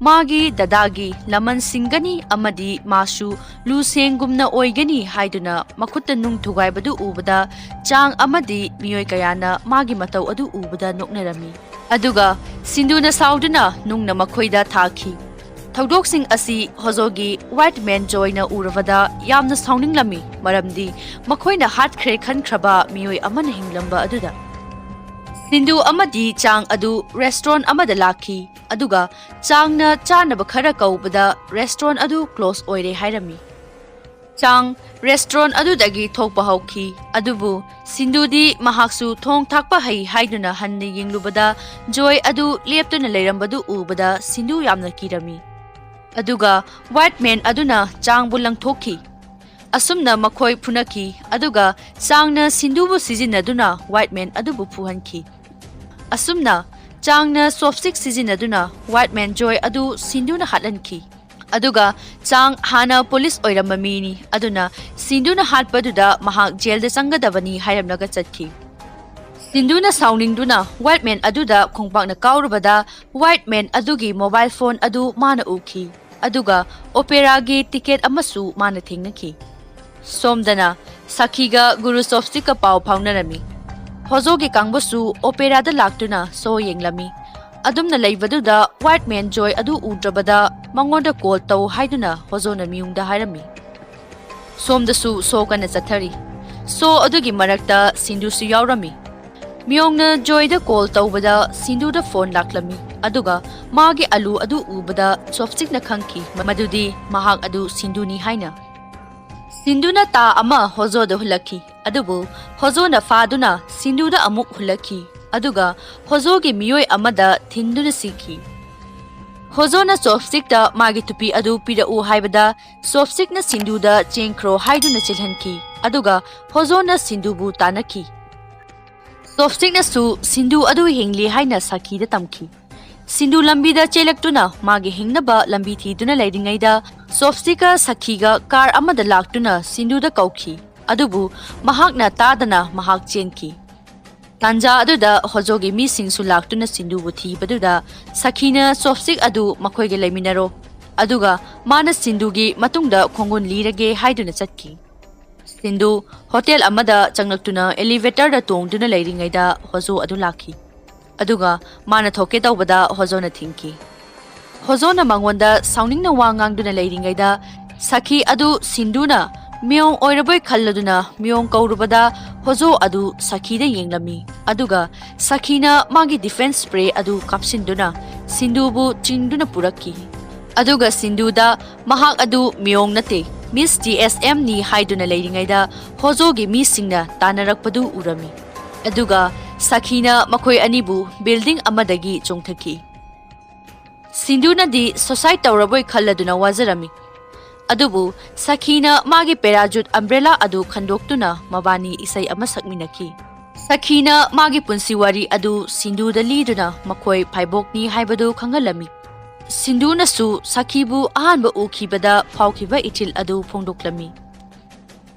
ꯃꯥꯒꯤ ꯗꯗꯥꯒꯤ ꯂꯃꯟ ꯁꯤꯡꯒꯅꯤ ꯑꯃꯗꯤ ꯃꯥꯁꯨ ꯂꯨꯁꯦꯡꯒꯨꯝꯅ ꯑꯣꯏꯒꯅꯤ ꯍꯥꯏꯗꯨꯅ ꯃꯈꯨꯠꯇ ꯅꯨꯡ ꯊꯨꯒꯥꯏꯕꯗꯨ ꯎꯕꯗ ꯆꯥꯡ ꯑꯃꯗꯤ ꯃꯤꯑꯣꯏ ꯀꯌꯥꯅ ꯃꯥꯒꯤ ꯃꯇꯧ ꯑꯗꯨ ꯎꯕꯗ ꯅꯣꯛꯅꯔꯝꯃꯤ꯫ ꯑꯗꯨꯒ ꯁꯤꯟꯗꯨꯅ ꯁꯥꯎꯗꯨꯅ ꯅꯨꯡꯅ ꯃꯈꯣꯏꯗ ꯊꯥꯈꯤ꯫ ꯊꯧꯗꯣꯛꯁꯤꯡ ꯑꯁꯤ ꯍꯣꯖꯣꯒꯤ ꯋꯥꯏꯠ ꯃꯦꯟ ꯖꯣꯏꯅ ꯎꯔꯕꯗ ꯌꯥꯝꯅ ꯁꯥꯎꯅꯤꯡꯂꯝꯃꯤ, ꯃꯔꯝꯗꯤ ꯃꯈꯣꯏꯅ ꯍꯥꯠꯈ꯭ꯔꯦ ꯈꯟꯈ꯭ꯔꯕ ꯃꯤꯑꯣꯏ ꯑꯃꯅ ꯍꯤꯡꯂꯝꯕ ꯑꯗꯨꯗ꯫ ꯁꯤꯟꯗꯨ ꯑꯃꯗꯤ ꯆꯥꯡ ꯑꯗꯨ ꯔꯦꯁꯇ꯭ꯔꯣꯟ ꯑꯃꯗ ꯂꯥꯛꯈꯤ, ꯑꯗꯨꯒ ꯆꯥꯡꯅ ꯆꯥꯅꯕ ꯈꯔ ꯀꯧꯕꯗ ꯔꯦꯁꯇ꯭ꯔꯣꯟ ꯑꯗꯨ ꯀ꯭ꯂꯣꯖ ꯑꯣꯏꯔꯦ ꯍꯥꯏꯔꯝꯃꯤ꯫ ꯆꯥꯡ ꯔꯦꯁꯇ꯭ꯔꯣꯟ ꯑꯗꯨꯗꯒꯤ ꯊꯣꯛꯄ ꯍꯧꯈꯤ, ꯑꯗꯨꯕꯨ ꯁꯤꯟꯗꯨꯗꯤ ꯃꯍꯥꯛꯁꯨ ꯊꯣꯡ ꯊꯥꯛꯄ ꯍꯩ ꯍꯥꯏꯗꯨꯅ ꯍꯟꯅ ꯌꯦꯡꯂꯨꯕꯗ ꯖꯣꯏ ꯑꯗꯨ ꯂꯦꯞꯇꯨꯅ ꯂꯩꯔꯝꯕꯗꯨ ꯎꯕꯗ ꯁꯤꯟꯗꯨ ꯌꯥꯝꯅ ꯀꯤꯔꯝꯃꯤ꯫ ꯑꯗꯨꯒ ꯋꯥꯏꯠ ꯃꯦꯟ ꯑꯗꯨꯅ ꯆꯥꯡꯕꯨ ꯂꯪꯊꯣꯛꯈꯤ꯫ ꯑꯁꯨꯝꯅ ꯃꯈꯣꯏ ꯐꯨꯅꯈꯤ, ꯑꯗꯨꯒ ꯆꯥꯡꯅ ꯁꯤꯟꯗꯨꯕꯨ ꯁꯤꯖꯤꯟꯅꯗꯨꯅ ꯋꯥꯏꯠ ꯃꯦꯟ ꯑꯗꯨꯕꯨ ꯐꯨꯍꯟꯈꯤ꯫ ꯑꯁꯨꯝꯅ ꯆꯥꯡꯅ ꯆꯣꯞꯁ꯭ꯇꯤꯛ ꯁꯤꯖꯤꯟꯅꯗꯨꯅ ꯋꯥꯏꯠ ꯃꯦꯟ ꯖꯣꯏ ꯑꯗꯨ ꯁꯤꯟꯗꯨꯅ ꯍꯥꯠꯍꯟꯈꯤ꯫ ꯑꯗꯨꯒ ꯆꯥꯡ ꯍꯥꯟꯅ ꯄꯨꯂꯤꯁ ꯑꯣꯏꯔꯝꯕ ꯃꯤꯅꯤ, ꯑꯗꯨꯅ ꯁꯤꯟꯗꯨꯅ ꯍꯥꯠꯄꯗꯨꯗ ꯃꯍꯥꯛ ꯖꯦꯜꯗ ꯆꯪꯒꯗꯕꯅꯤ ꯍꯥꯏꯔꯝꯂꯒ ꯆꯠꯈꯤ꯫ ꯁꯤꯟꯗꯨꯅ ꯁꯥꯎꯅꯤꯡꯗꯨꯅ ꯋꯥꯏꯠ ꯃꯦꯟ ꯑꯗꯨꯗ ꯈꯣꯡꯄꯥꯛꯅ ꯀꯥꯎꯔꯨꯕꯗ ꯋꯥꯏꯠ ꯃꯦꯟ ꯑꯗꯨꯒꯤ ꯃꯣꯕꯥꯏꯜ ꯐꯣꯟ ꯑꯗꯨ ꯃꯥꯅ ꯎꯈꯤ, ꯑꯗꯨꯒ ꯑꯣꯄꯦꯔꯥꯒꯤ ꯇꯤꯀꯦꯠ ꯑꯃꯁꯨ ꯃꯥꯅ ꯊꯦꯡꯅꯈꯤ꯫ ꯁꯣꯝꯗꯅ ꯁꯈꯤꯒ ꯒꯨꯔꯨ ꯆꯣꯞꯁ꯭ꯇꯤꯛꯀ ꯄꯥꯎ ꯐꯥꯎꯅꯔꯝꯃꯤ꯫ ꯍꯣꯖꯣꯒꯤ ꯀꯥꯡꯕꯨꯁꯨ ꯑꯣꯄꯦꯔꯥꯗ ꯂꯥꯛꯇꯨꯅ ꯁꯣ ꯌꯦꯡꯂꯝꯃꯤ꯫ ꯑꯗꯨꯝꯅ ꯂꯩꯕꯗꯨꯗ ꯋꯥꯏꯠ ꯃꯦꯟ ꯖꯣꯏ ꯑꯗꯨ ꯎꯗ꯭ꯔꯕꯗ ꯃꯉꯣꯟꯗ ꯀꯣꯜ ꯇꯧ ꯍꯥꯏꯗꯨꯅ ꯍꯣꯖꯣꯅ ꯃꯤꯌꯨꯡꯗ ꯍꯥꯏꯔꯝꯃꯤ꯫ ꯁꯣꯝꯗꯁꯨ ꯁꯣ ꯀꯟꯅ ꯆꯠꯊꯔꯤ꯫ ꯁꯣ ꯑꯗꯨꯒꯤ ꯃꯔꯛꯇ ꯁꯤꯟꯗꯨꯁꯨ ꯌꯥꯎꯔꯝꯃꯤ꯫ ꯃꯤꯌꯣꯡꯅ ꯖꯣꯏꯗ ꯀꯣꯜ ꯇꯧꯕꯗ ꯁꯤꯟꯗꯨꯗ ꯐꯣꯟ ꯂꯥꯛꯂꯝꯃꯤ, ꯑꯗꯨꯒ ꯃꯥꯒꯤ ꯑꯂꯨ ꯑꯗꯨ ꯎꯕꯗ ꯆꯣꯞꯁ꯭ꯇꯤꯛꯅ ꯈꯪꯈꯤ ꯃꯗꯨꯗꯤ ꯃꯍꯥꯛ ꯑꯗꯨ ꯁꯤꯟꯗꯨꯅꯤ ꯍꯥꯏꯅ꯫ ꯁꯤꯟꯗꯨꯅ ꯇꯥ ꯑꯃ ꯍꯣꯖꯣꯗ ꯍꯨꯜꯂꯛꯈꯤ, ꯑꯗꯨꯕꯨ ꯍꯣꯖꯣꯅ ꯐꯥꯗꯨꯅ ꯁꯤꯟꯗꯨꯗ ꯑꯃꯨꯛ ꯍꯨꯜꯂꯛꯈꯤ, ꯑꯗꯨꯒ ꯍꯣꯖꯣꯒꯤ ꯃꯤꯑꯣꯏ ꯑꯃꯗ ꯊꯤꯟꯗꯨꯅ ꯁꯤꯈꯤ꯫ ꯍꯣꯖꯣꯅ ꯆꯣꯞꯁ꯭ꯇꯤꯛꯇ ꯃꯥꯒꯤ ꯇꯨꯄꯤ ꯑꯗꯨ ꯄꯤꯔꯛꯎ ꯍꯥꯏꯕꯗ ꯆꯣꯞꯁ꯭ꯇꯤꯛꯅ ꯁꯤꯟꯗꯨꯗ ꯆꯦꯟꯈ꯭ꯔꯣ ꯍꯥꯏꯗꯨꯅ ꯆꯦꯜꯍꯟꯈꯤ, ꯑꯗꯨꯒ ꯍꯣꯖꯣꯅ ꯁꯤꯟꯗꯨꯕꯨ ꯇꯥꯟꯅꯈꯤ꯫ ꯆꯣꯞꯁ꯭ꯇꯤꯛꯅꯁꯨ ꯁꯤꯟꯗꯨ ꯑꯗꯨ ꯍꯤꯡꯂꯤ ꯍꯥꯏꯅ ꯁꯈꯤꯗ ꯇꯝꯈꯤ꯫ ꯁꯤꯟꯗꯨ ꯂꯝꯕꯤꯗ ꯆꯦꯜꯂꯛꯇꯨꯅ ꯃꯥꯒꯤ ꯍꯤꯡꯅꯕ ꯂꯝꯕꯤ ꯊꯤꯗꯨꯅ ꯂꯩꯔꯤꯉꯩꯗ ꯆꯣꯞꯁ꯭ꯇꯤꯛꯀ ꯁꯈꯤꯒ ꯀꯥꯔ ꯑꯃꯗ ꯂꯥꯛꯇꯨꯅ ꯁꯤꯟꯗꯨꯗ ꯀꯧꯈꯤ꯫ ꯑꯗꯨꯕꯨ ꯃꯍꯥꯛꯅ ꯇꯥꯗꯅ ꯃꯍꯥꯛ ꯆꯦꯟꯈꯤ꯫ ꯇꯥꯟꯖꯥ ꯑꯗꯨꯗ ꯍꯣꯖꯣꯒꯤ ꯃꯤꯁꯤꯡꯁꯨ ꯂꯥꯛꯇꯨꯅ ꯁꯤꯟꯗꯨꯕꯨ ꯊꯤꯕꯗꯨꯗ ꯁꯈꯤꯅ ꯆꯣꯞꯁ꯭ꯇꯤꯛ ꯑꯗꯨ ꯃꯈꯣꯏꯒ ꯂꯩꯃꯤꯟꯅꯔꯣ, ꯑꯗꯨꯒ ꯃꯥꯅ ꯁꯤꯟꯗꯨꯒꯤ ꯃꯇꯨꯡꯗ ꯈꯣꯡꯒꯨꯟ ꯂꯤꯔꯒꯦ ꯍꯥꯏꯗꯨꯅ ꯆꯠꯈꯤ꯫ ꯁꯤꯟꯗꯨ ꯍꯣꯇꯦꯜ ꯑꯃꯗ ꯆꯪꯂꯛꯇꯨꯅ ꯑꯦꯂꯤꯚꯦꯇꯔꯗ ꯇꯣꯡꯗꯨꯅ ꯂꯩꯔꯤꯉꯩꯗ ꯍꯣꯖꯣ ꯑꯗꯨ ꯂꯥꯛꯈꯤ꯫ ꯑꯗꯨꯒ ꯃꯥꯅ ꯊꯣꯛꯀꯦ ꯇꯧꯕꯗ ꯍꯣꯖꯣꯅ ꯊꯤꯡꯈꯤ꯫ ꯍꯣꯖꯣꯅ ꯃꯉꯣꯟꯗ ꯁꯥꯎꯅꯤꯡꯅ ꯋꯥ ꯉꯥꯡꯗꯨꯅ ꯂꯩꯔꯤꯉꯩꯗ ꯁꯈꯤ ꯑꯗꯨ ꯁꯤꯟꯗꯨꯅ ꯃꯤꯑꯣꯡ ꯑꯣꯏꯔꯕꯣꯏ ꯈꯜꯂꯗꯨꯅ ꯃꯤꯑꯣꯡ ꯀꯧꯔꯨꯕꯗ ꯍꯣꯖꯣ ꯑꯗꯨ ꯁꯈꯤꯗ ꯌꯦꯡꯂꯝꯃꯤ꯫ ꯑꯗꯨꯒ ꯁꯈꯤꯅ ꯃꯥꯒꯤ ꯗꯤꯐꯦꯟꯁ ꯁ꯭ꯄ꯭ꯔꯦ ꯑꯗꯨ ꯀꯥꯞꯁꯤꯟꯗꯨꯅ ꯁꯤꯟꯗꯨꯕꯨ ꯆꯤꯡꯗꯨꯅ ꯄꯨꯔꯛꯈꯤ꯫ ꯑꯗꯨꯒ ꯁꯤꯟꯗꯨꯗ ꯃꯍꯥꯛ ꯑꯗꯨ ꯃꯤꯑꯣꯡ ꯅꯠꯇꯦ, ꯃꯤꯁ ꯇꯤ ꯑꯦꯁ ꯑꯦꯝꯅꯤ ꯍꯥꯏꯗꯨꯅ ꯂꯩꯔꯤꯉꯩꯗ ꯍꯣꯖꯣꯒꯤ ꯃꯤꯁꯤꯡꯅ ꯇꯥꯟꯅꯔꯛꯄꯗꯨ ꯎꯔꯝꯃꯤ꯫ ꯑꯗꯨꯒ ꯁꯈꯤꯅ ꯃꯈꯣꯏ ꯑꯅꯤꯕꯨ ꯕꯤꯜꯗꯤꯡ ꯑꯃꯗꯒꯤ ꯆꯣꯡꯊꯈꯤ꯫ ꯁꯤꯟꯗꯨꯅꯗꯤ ꯁꯨꯁꯥꯏꯗ ꯇꯧꯔꯕꯣꯏ ꯈꯜꯂꯗꯨꯅ ꯋꯥꯖꯔꯝꯃꯤ꯫ ꯑꯗꯨꯕꯨ ꯁꯈꯤꯅ ꯃꯥꯒꯤ ꯄꯦꯔꯥꯖꯨꯠ ꯑꯝꯕ꯭ꯔꯦꯂꯥ ꯑꯗꯨ ꯈꯟꯗꯣꯛꯇꯨꯅ ꯃꯕꯥꯅꯤ ꯏꯁꯩ ꯑꯃ ꯁꯛꯃꯤꯟꯅꯈꯤ꯫ ꯁꯈꯤꯅ ꯃꯥꯒꯤ ꯄꯨꯟꯁꯤ ꯋꯥꯔꯤ ꯑꯗꯨ ꯁꯤꯟꯗꯨꯗ ꯂꯤꯗꯨꯅ ꯃꯈꯣꯏ ꯐꯥꯏꯕꯣꯛꯅꯤ ꯍꯥꯏꯕꯗꯨ ꯈꯪꯍꯜꯂꯝꯃꯤ꯫ ꯁꯤꯟꯗꯨꯅꯁꯨ ꯁꯈꯤꯕꯨ ꯑꯍꯥꯟꯕ ꯎꯈꯤꯕꯗ ꯐꯥꯎꯈꯤꯕ ꯏꯊꯤꯜ ꯑꯗꯨ ꯐꯣꯡꯗꯣꯛꯂꯝꯃꯤ꯫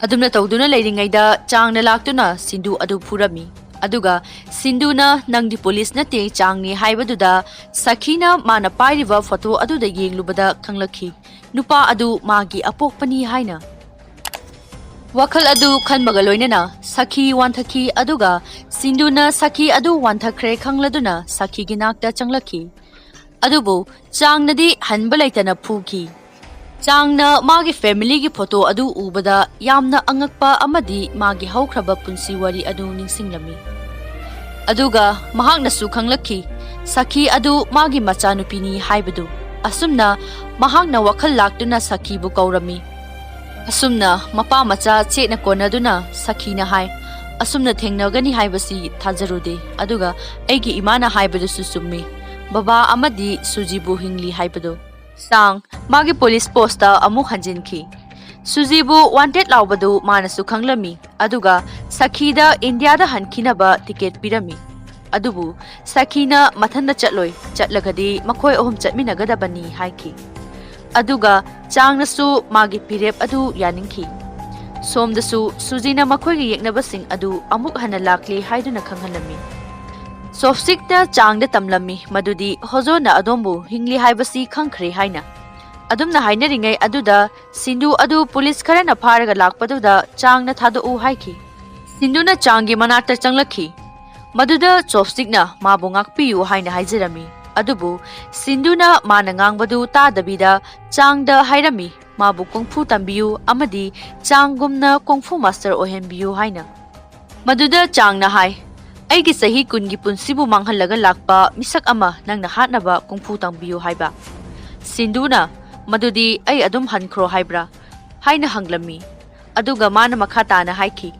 ꯑꯗꯨꯝꯅ ꯇꯧꯗꯨꯅ ꯂꯩꯔꯤꯉꯩꯗ ꯆꯥꯡꯅ ꯂꯥꯛꯇꯨꯅ ꯁꯤꯟꯗꯨ ꯑꯗꯨ ꯐꯨꯔꯝꯃꯤ꯫ ꯑꯗꯨꯒ ꯁꯤꯟꯗꯨꯅ, "ꯅꯪꯗꯤ ꯄꯨꯂꯤꯁ ꯅꯠꯇꯦ, ꯆꯥꯡꯅꯤ" ꯍꯥꯏꯕꯗꯨꯗ ꯁꯈꯤꯅ ꯃꯥꯅ ꯄꯥꯏꯔꯤꯕ ꯐꯣꯇꯣ ꯑꯗꯨꯗ ꯌꯦꯡꯂꯨꯕꯗ ꯈꯪꯂꯛꯈꯤ, ꯅꯨꯄꯥ ꯑꯗꯨ ꯃꯥꯒꯤ ꯑꯄꯣꯛꯄꯅꯤ ꯍꯥꯏꯅ꯫ ꯋꯥꯈꯜ ꯑꯗꯨ ꯈꯟꯕꯒ ꯂꯣꯏꯅꯅ ꯁꯈꯤ ꯋꯥꯟꯊꯈꯤ, ꯑꯗꯨꯒ ꯁꯤꯟꯗꯨꯅ ꯁꯈꯤ ꯑꯗꯨ ꯋꯥꯟꯊꯈ꯭ꯔꯦ ꯈꯪꯂꯗꯨꯅ ꯁꯈꯤꯒꯤ ꯅꯥꯛꯇ ꯆꯪꯂꯛꯈꯤ꯫ ꯑꯗꯨꯕꯨ ꯆꯥꯡꯅꯗꯤ ꯍꯟꯕ ꯂꯩꯇꯅ ꯐꯨꯈꯤ꯫ ꯆꯥꯡꯅ ꯃꯥꯒꯤ ꯐꯦꯃꯤꯂꯤꯒꯤ ꯐꯣꯇꯣ ꯑꯗꯨ ꯎꯕꯗ ꯌꯥꯝꯅ ꯑꯉꯛꯄ ꯑꯃꯗꯤ ꯃꯥꯒꯤ ꯍꯧꯈ꯭ꯔꯕ ꯄꯨꯟꯁꯤ ꯋꯥꯔꯤ ꯑꯗꯨ ꯅꯤꯡꯁꯤꯡꯂꯝꯃꯤ꯫ ꯑꯗꯨꯒ ꯃꯍꯥꯛꯅꯁꯨ ꯈꯪꯂꯛꯈꯤ, ꯁꯈꯤ ꯑꯗꯨ ꯃꯥꯒꯤ ꯃꯆꯥꯅꯨꯄꯤꯅꯤ ꯍꯥꯏꯕꯗꯨ꯫ ꯑꯁꯨꯝꯅ ꯃꯍꯥꯛꯅ ꯋꯥꯈꯜ ꯂꯥꯛꯇꯨꯅ ꯁꯈꯤꯕꯨ ꯀꯧꯔꯝꯃꯤ꯫ ꯑꯁꯨꯝꯅ ꯃꯄꯥ ꯃꯆꯥ ꯆꯦꯠꯅ ꯀꯣꯟꯅꯗꯨꯅ ꯁꯈꯤꯅ ꯍꯥꯏ, "ꯑꯁꯨꯝꯅ ꯊꯦꯡꯅꯒꯅꯤ ꯍꯥꯏꯕꯁꯤ ꯊꯥꯖꯔꯨꯗꯦ, ꯑꯗꯨꯒ ꯑꯩꯒꯤ ꯏꯃꯥꯅ ꯍꯥꯏꯕꯗꯨꯁꯨ ꯆꯨꯝꯃꯤ, ꯕꯕꯥ ꯑꯃꯗꯤ ꯁꯨꯖꯤꯕꯨ ꯍꯤꯡꯂꯤ ꯍꯥꯏꯕꯗꯨ"꯫ ꯆꯥꯡ ꯃꯥꯒꯤ ꯄꯨꯂꯤꯁ ꯄꯣꯁꯇ ꯑꯃꯨꯛ ꯍꯟꯖꯤꯟꯈꯤ꯫ ꯁꯨꯖꯤꯕꯨ ꯋꯥꯟꯇꯦꯗ ꯂꯥꯎꯕꯗꯨ ꯃꯥꯅꯁꯨ ꯈꯪꯂꯝꯃꯤ, ꯑꯗꯨꯒ ꯁꯈꯤꯗ ꯏꯟꯗꯤꯌꯥꯗ ꯍꯟꯈꯤꯅꯕ ꯇꯤꯀꯦꯠ ꯄꯤꯔꯝꯃꯤ꯫ ꯑꯗꯨꯕꯨ ꯁꯈꯤꯅ ꯃꯊꯟꯇ ꯆꯠꯂꯣꯏ, ꯆꯠꯂꯒꯗꯤ ꯃꯈꯣꯏ ꯑꯍꯨꯝ ꯆꯠꯃꯤꯟꯅꯒꯗꯕꯅꯤ ꯍꯥꯏꯈꯤ꯫ ꯑꯗꯨꯒ ꯆꯥꯡꯅꯁꯨ ꯃꯥꯒꯤ ꯐꯤꯔꯦꯞ ꯑꯗꯨ ꯌꯥꯅꯤꯡꯈꯤ꯫ ꯁꯣꯝꯗꯁꯨ ꯁꯨꯖꯤꯅ ꯃꯈꯣꯏꯒꯤ ꯌꯦꯛꯅꯕꯁꯤꯡ ꯑꯗꯨ ꯑꯃꯨꯛ ꯍꯟꯅ ꯂꯥꯛꯂꯤ ꯍꯥꯏꯗꯨꯅ ꯈꯪꯍꯜꯂꯝꯃꯤ꯫ ꯆꯣꯞꯁ꯭ꯇꯤꯛꯅ ꯆꯥꯡꯗ ꯇꯝꯂꯝꯃꯤ, ꯃꯗꯨꯗꯤ ꯍꯣꯖꯣꯅ ꯑꯗꯣꯝꯕꯨ ꯍꯤꯡꯂꯤ ꯍꯥꯏꯕꯁꯤ ꯈꯪꯈ꯭ꯔꯦ ꯍꯥꯏꯅ꯫ ꯑꯗꯨꯝꯅ ꯍꯥꯏꯅꯔꯤꯉꯩ ꯑꯗꯨꯗ ꯁꯤꯟꯗꯨ ꯑꯗꯨ ꯄꯨꯂꯤꯁ ꯈꯔꯅ ꯐꯥꯔꯒ ꯂꯥꯛꯄꯗꯨꯗ ꯆꯥꯡꯅ ꯊꯥꯗꯣꯛꯎ ꯍꯥꯏꯈꯤ꯫ ꯁꯤꯟꯗꯨꯅ ꯆꯥꯡꯒꯤ ꯃꯅꯥꯛꯇ ꯆꯪꯂꯛꯈꯤ꯫ ꯃꯗꯨꯗ ꯆꯣꯞꯁ꯭ꯇꯤꯛꯅ ꯃꯥꯕꯨ ꯉꯥꯛꯄꯤꯌꯨ ꯍꯥꯏꯅ ꯍꯥꯏꯖꯔꯝꯃꯤ꯫ ꯑꯗꯨꯕꯨ ꯁꯤꯟꯗꯨꯅ ꯃꯥꯅ ꯉꯥꯡꯕꯗꯨ ꯇꯥꯗꯕꯤꯗ ꯆꯥꯡꯗ ꯍꯥꯏꯔꯝꯃꯤ, ꯃꯥꯕꯨ ꯀꯨꯡꯐꯨ ꯇꯝꯕꯤꯌꯨ ꯑꯃꯗꯤ ꯆꯥꯡꯒꯨꯝꯅ ꯀꯨꯡꯐꯨ ꯃꯥꯁꯇꯔ ꯑꯣꯏꯍꯟꯕꯤꯌꯨ ꯍꯥꯏꯅ꯫ ꯃꯗꯨꯗ ꯆꯥꯡꯅ ꯍꯥꯏ, "ꯑꯩꯒꯤ ꯆꯍꯤ ꯀꯨꯟꯒꯤ ꯄꯨꯟꯁꯤꯕꯨ ꯃꯥꯡꯍꯜꯂꯒ ꯂꯥꯛꯄ ꯃꯤꯁꯛ ꯑꯃ ꯅꯪꯅ ꯍꯥꯠꯅꯕ ꯀꯨꯡꯐꯨ ꯇꯝꯕꯤꯌꯨ" ꯍꯥꯏꯕ꯫ ꯁꯤꯟꯗꯨꯅ, "ꯃꯗꯨꯗꯤ ꯑꯩ ꯑꯗꯨꯝ ꯍꯟꯈ꯭ꯔꯣ ꯍꯥꯏꯕ꯭ꯔꯥ?" ꯍꯥꯏꯅ ꯍꯪꯂꯝꯃꯤ꯫ ꯑꯗꯨꯒ ꯃꯥꯅ ꯃꯈꯥ ꯇꯥꯅ ꯍꯥꯏꯈꯤ,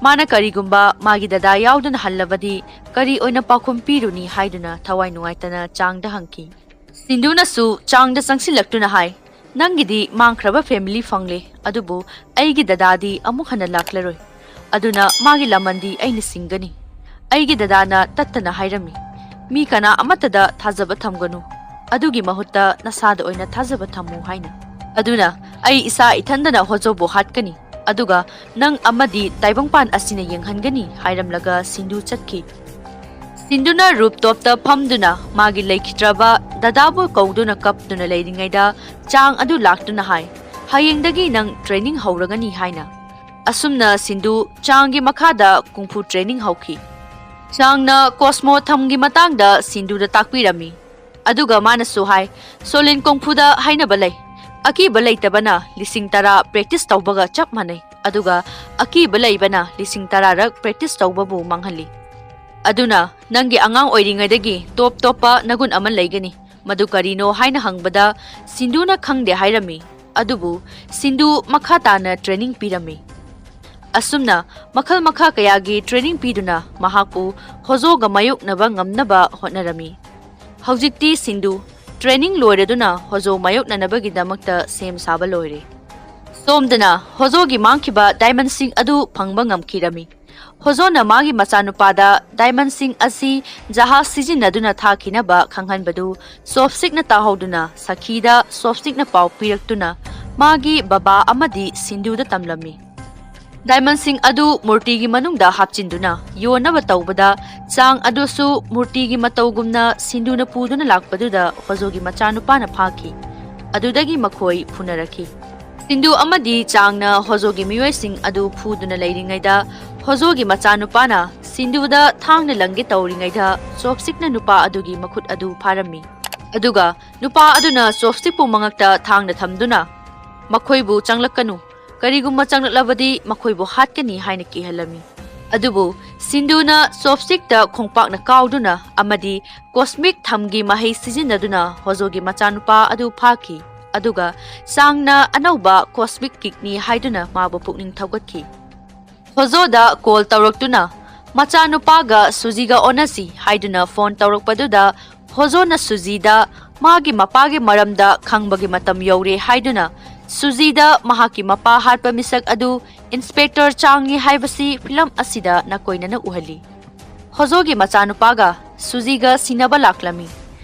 ꯃꯥꯅ ꯀꯔꯤꯒꯨꯝꯕ ꯃꯥꯒꯤ ꯗꯗꯥ ꯌꯥꯎꯗꯅ ꯍꯜꯂꯕꯗꯤ ꯀꯔꯤ ꯑꯣꯏꯅ ꯄꯥꯎꯈꯨꯝ ꯄꯤꯔꯨꯅꯤ ꯍꯥꯏꯗꯨꯅ ꯊꯋꯥꯏ ꯅꯨꯡꯉꯥꯏꯇꯅ ꯆꯥꯡꯗ ꯍꯪꯈꯤ꯫ ꯁꯤꯟꯗꯨꯅꯁꯨ ꯆꯥꯡꯗ ꯆꯪꯁꯤꯜꯂꯛꯇꯨꯅ ꯍꯥꯏ, "ꯅꯪꯒꯤꯗꯤ ꯃꯥꯡꯈ꯭ꯔꯕ ꯐꯦꯃꯤꯂꯤ ꯐꯪꯂꯦ, ꯑꯗꯨꯕꯨ ꯑꯩꯒꯤ ꯗꯗꯥꯗꯤ ꯑꯃꯨꯛ ꯍꯟꯅ ꯂꯥꯛꯂꯔꯣꯏ꯫ ꯑꯗꯨꯅ ꯃꯥꯒꯤ ꯂꯃꯟꯗꯤ ꯑꯩꯅ ꯁꯤꯡꯒꯅꯤ꯫ ꯑꯩꯒꯤ ꯗꯗꯥꯅ ꯇꯠꯇꯅ ꯍꯥꯏꯔꯝꯃꯤ, 'ꯃꯤ ꯀꯅꯥ ꯑꯃꯠꯇꯗ ꯊꯥꯖꯕ ꯊꯝꯒꯅꯨ꯫ ꯑꯗꯨꯒꯤ ꯃꯍꯨꯠꯇ ꯅꯁꯥꯗ ꯑꯣꯏꯅ ꯊꯥꯖꯕ ꯊꯝꯃꯨ' ꯍꯥꯏꯅ꯫ ꯑꯗꯨꯅ ꯑꯩ ꯏꯁꯥ ꯏꯊꯟꯗꯅ ꯍꯣꯖꯣꯕꯨ ꯍꯥꯠꯀꯅꯤ, ꯑꯗꯨꯒ ꯅꯪ ꯑꯃꯗꯤ ꯇꯥꯏꯕꯪꯄꯥꯟ ꯑꯁꯤꯅ ꯌꯦꯡꯍꯟꯒꯅꯤ" ꯍꯥꯏꯔꯝꯂꯒ ꯁꯤꯟꯗꯨ ꯆꯠꯈꯤ꯫ ꯁꯤꯟꯗꯨꯅ ꯔꯨꯞ ꯇꯣꯞꯇ ꯐꯝꯗꯨꯅ ꯃꯥꯒꯤ ꯂꯩꯈꯤꯗ꯭ꯔꯕ ꯗꯗꯥꯕꯨ ꯀꯧꯗꯨꯅ ꯀꯞꯇꯨꯅ ꯂꯩꯔꯤꯉꯩꯗ ꯆꯥꯡ ꯑꯗꯨ ꯂꯥꯛꯇꯨꯅ ꯍꯥꯏ, "ꯍꯌꯦꯡꯗꯒꯤ ꯅꯪ ꯇ꯭ꯔꯦꯅꯤꯡ ꯍꯧꯔꯒꯅꯤ" ꯍꯥꯏꯅ꯫ ꯑꯁꯨꯝꯅ ꯁꯤꯟꯗꯨ ꯆꯥꯡꯒꯤ ꯃꯈꯥꯗ ꯀꯨꯡꯐꯨ ꯇ꯭ꯔꯦꯅꯤꯡ ꯍꯧꯈꯤ꯫ ꯆꯥꯡꯅ ꯀꯣꯁꯃꯣ ꯊꯝꯒꯤ ꯃꯇꯥꯡꯗ ꯁꯤꯟꯗꯨꯗ ꯇꯥꯛꯄꯤꯔꯝꯃꯤ꯫ ꯑꯗꯨꯒ ꯃꯥꯅꯁꯨ ꯍꯥꯏ, "ꯁꯣꯂꯤꯟ ꯀꯣꯡꯐꯨꯗ ꯍꯥꯏꯅꯕ ꯂꯩ, ꯑꯀꯤꯕ ꯂꯩꯇꯕꯅ ꯂꯤꯁꯤꯡ ꯇꯔꯥ ꯄ꯭ꯔꯦꯛꯇꯤꯁ ꯇꯧꯕꯒ ꯆꯞ ꯃꯥꯟꯅꯩ, ꯑꯗꯨꯒ ꯑꯀꯤꯕ ꯂꯩꯕꯅ ꯂꯤꯁꯤꯡ ꯇꯔꯥꯔꯛ ꯄ꯭ꯔꯦꯛꯇꯤꯁ ꯇꯧꯕꯕꯨ ꯃꯥꯡꯍꯜꯂꯤ꯫ ꯑꯗꯨꯅ ꯅꯪꯒꯤ ꯑꯉꯥꯡ ꯑꯣꯏꯔꯤꯉꯩꯗꯒꯤ ꯇꯣꯞ ꯇꯣꯞꯄ ꯅꯒꯨꯟ ꯑꯃ ꯂꯩꯒꯅꯤ꯫ ꯃꯗꯨ ꯀꯔꯤꯅꯣ?" ꯍꯥꯏꯅ ꯍꯪꯕꯗ ꯁꯤꯟꯗꯨꯅ ꯈꯪꯗꯦ ꯍꯥꯏꯔꯝꯃꯤ꯫ ꯑꯗꯨꯕꯨ ꯁꯤꯟꯗꯨ ꯃꯈꯥ ꯇꯥꯅ ꯇ꯭ꯔꯦꯅꯤꯡ ꯄꯤꯔꯝꯃꯤ꯫ ꯑꯁꯨꯝꯅ ꯃꯈꯜ ꯃꯈꯥ ꯀꯌꯥꯒꯤ ꯇ꯭ꯔꯦꯅꯤꯡ ꯄꯤꯗꯨꯅ ꯃꯍꯥꯛꯄꯨ ꯍꯣꯖꯣꯒ ꯃꯥꯌꯣꯛꯅꯕ ꯉꯝꯅꯕ ꯍꯣꯠꯅꯔꯝꯃꯤ꯫ ꯍꯧꯖꯤꯛꯇꯤ ꯁꯤꯟꯗꯨ ꯇ꯭ꯔꯦꯅꯤꯡ ꯂꯣꯏꯔꯗꯨꯅ ꯍꯣꯖꯣ ꯃꯥꯌꯣꯛꯅꯅꯕꯒꯤꯗꯃꯛꯇ ꯁꯦꯝ ꯁꯥꯕ ꯂꯣꯏꯔꯦ꯫ ꯁꯣꯝꯗꯅ ꯍꯣꯖꯣꯒꯤ ꯃꯥꯡꯈꯤꯕ ꯗꯥꯏꯃꯟꯁꯤꯡ ꯑꯗꯨ ꯐꯪꯕ ꯉꯝꯈꯤꯔꯝꯃꯤ꯫ ꯍꯣꯖꯣꯅ ꯃꯥꯒꯤ ꯃꯆꯥꯅꯨꯄꯥꯗ ꯗꯥꯏꯃꯟꯁꯤꯡ ꯑꯁꯤ ꯖꯍꯥꯖ ꯁꯤꯖꯤꯟꯅꯗꯨꯅ ꯊꯥꯈꯤꯅꯕ ꯈꯪꯍꯟꯕꯗꯨ ꯆꯣꯞꯁ꯭ꯇꯤꯛꯅ ꯇꯥꯍꯧꯗꯨꯅ ꯁꯈꯤꯗ ꯆꯣꯞꯁ꯭ꯇꯤꯛꯅ ꯄꯥꯎ ꯄꯤꯔꯛꯇꯨꯅ ꯃꯥꯒꯤ ꯕꯕꯥ ꯑꯃꯗꯤ ꯁꯤꯟꯗꯨꯗ ꯇꯝꯂꯝꯃꯤ꯫ ꯗꯥꯏꯃꯟꯁꯤꯡ ꯑꯗꯨ ꯃꯨꯔꯇꯤꯒꯤ ꯃꯅꯨꯡꯗ ꯍꯥꯞꯆꯤꯟꯗꯨꯅ ꯌꯣꯟꯅꯕ ꯇꯧꯕꯗ, ꯆꯥꯡ ꯑꯗꯨꯁꯨ ꯃꯨꯔꯇꯤꯒꯤ ꯃꯇꯧꯒꯨꯝꯅ ꯁꯤꯟꯗꯨꯅ ꯄꯨꯗꯨꯅ ꯂꯥꯛꯄꯗꯨꯗ ꯍꯣꯖꯣꯒꯤ ꯃꯆꯥꯅꯨꯄꯥꯅ ꯐꯥꯈꯤ꯫ ꯑꯗꯨꯗꯒꯤ ꯃꯈꯣꯏ ꯐꯨꯅꯔꯛꯈꯤ꯫ ꯁꯤꯟꯗꯨ ꯑꯃꯗꯤ ꯆꯥꯡꯅ ꯍꯣꯖꯣꯒꯤ ꯃꯤꯑꯣꯏꯁꯤꯡ ꯑꯗꯨ ꯐꯨꯗꯨꯅ ꯂꯩꯔꯤꯉꯩꯗ, ꯍꯣꯖꯣꯒꯤ ꯃꯆꯥꯅꯨꯄꯥꯅ ꯁꯤꯟꯗꯨꯗ ꯊꯥꯡꯅ ꯂꯪꯒꯦ ꯇꯧꯔꯤꯉꯩꯗ, ꯆꯣꯞꯁꯤꯛꯅ ꯅꯨꯄꯥ ꯑꯗꯨꯒꯤ ꯃꯈꯨꯠ ꯑꯗꯨ ꯐꯥꯔꯝꯃꯤ꯫ ꯑꯗꯨꯒ ꯅꯨꯄꯥ ꯑꯗꯨꯅ ꯆꯣꯞꯁꯤꯛꯄꯨ ꯃꯉꯛꯇ ꯊꯥꯡꯅ ꯊꯝꯗꯨꯅ, "ꯃꯈꯣꯏꯕꯨ ꯆꯪꯂꯛꯀꯅꯨ, ꯀꯔꯤꯒꯨꯝꯕ ꯆꯪꯂꯛꯂꯕꯗꯤ ꯃꯈꯣꯏꯕꯨ ꯍꯥꯠꯀꯅꯤ" ꯍꯥꯏꯅ ꯀꯤꯍꯜꯂꯝꯃꯤ꯫ ꯑꯗꯨꯕꯨ ꯁꯤꯟꯗꯨꯅ ꯆꯣꯞꯁꯤꯛꯇ ꯈꯣꯡꯄꯥꯛꯅ ꯀꯥꯎꯗꯨꯅ ꯑꯃꯗꯤ ꯀꯣꯁꯃꯤꯛ ꯊꯝꯒꯤ ꯃꯍꯩ ꯁꯤꯖꯤꯟꯅꯗꯨꯅ ꯍꯣꯖꯣꯒꯤ ꯃꯆꯥꯅꯨꯄꯥ ꯑꯗꯨ ꯐꯥꯈꯤ꯫ ꯑꯗꯨꯒ ꯆꯥꯡꯅ ꯑꯅꯧꯕ ꯀꯣꯁꯃꯤꯛ ꯀꯤꯛꯅꯤ ꯍꯥꯏꯗꯨꯅ ꯃꯥꯕꯨ ꯄꯨꯛꯅꯤꯡ ꯊꯧꯒꯠꯈꯤ꯫ ꯍꯣꯖꯣꯗ ꯀꯣꯜ ꯇꯧꯔꯛꯇꯨꯅ, "ꯃꯆꯥꯅꯨꯄꯥꯒ ꯁꯨꯖꯤꯒ ꯑꯣꯟꯅꯁꯤ" ꯍꯥꯏꯗꯨꯅ ꯐꯣꯟ ꯇꯧꯔꯛꯄꯗꯨꯗ, ꯍꯣꯖꯣꯅ ꯁꯨꯖꯤꯗ ꯃꯥꯒꯤ ꯃꯄꯥꯒꯤ ꯃꯔꯝꯗ ꯈꯪꯕꯒꯤ ꯃꯇꯝ ꯌꯧꯔꯦ ꯍꯥꯏꯗꯨꯅ, ꯁꯨꯖꯤꯗ ꯃꯍꯥꯛꯀꯤ ꯃꯄꯥ ꯍꯥꯠꯄ ꯃꯤꯁꯛ ꯑꯗꯨ ꯏꯟꯁꯄꯦꯛꯇꯔ ꯆꯥꯡꯅꯤ ꯍꯥꯏꯕꯁꯤ ꯐꯤꯂꯝ ꯑꯁꯤꯗ ꯅꯥꯀꯣꯏꯅꯅ ꯎꯍꯜꯂꯤ꯫ ꯍꯣꯖꯣꯒꯤ ꯃꯆꯥꯅꯨꯄꯥꯒ ꯁꯨꯖꯤꯒ ꯁꯤꯟꯅꯕ ꯂꯥꯛꯂꯝꯃꯤ꯫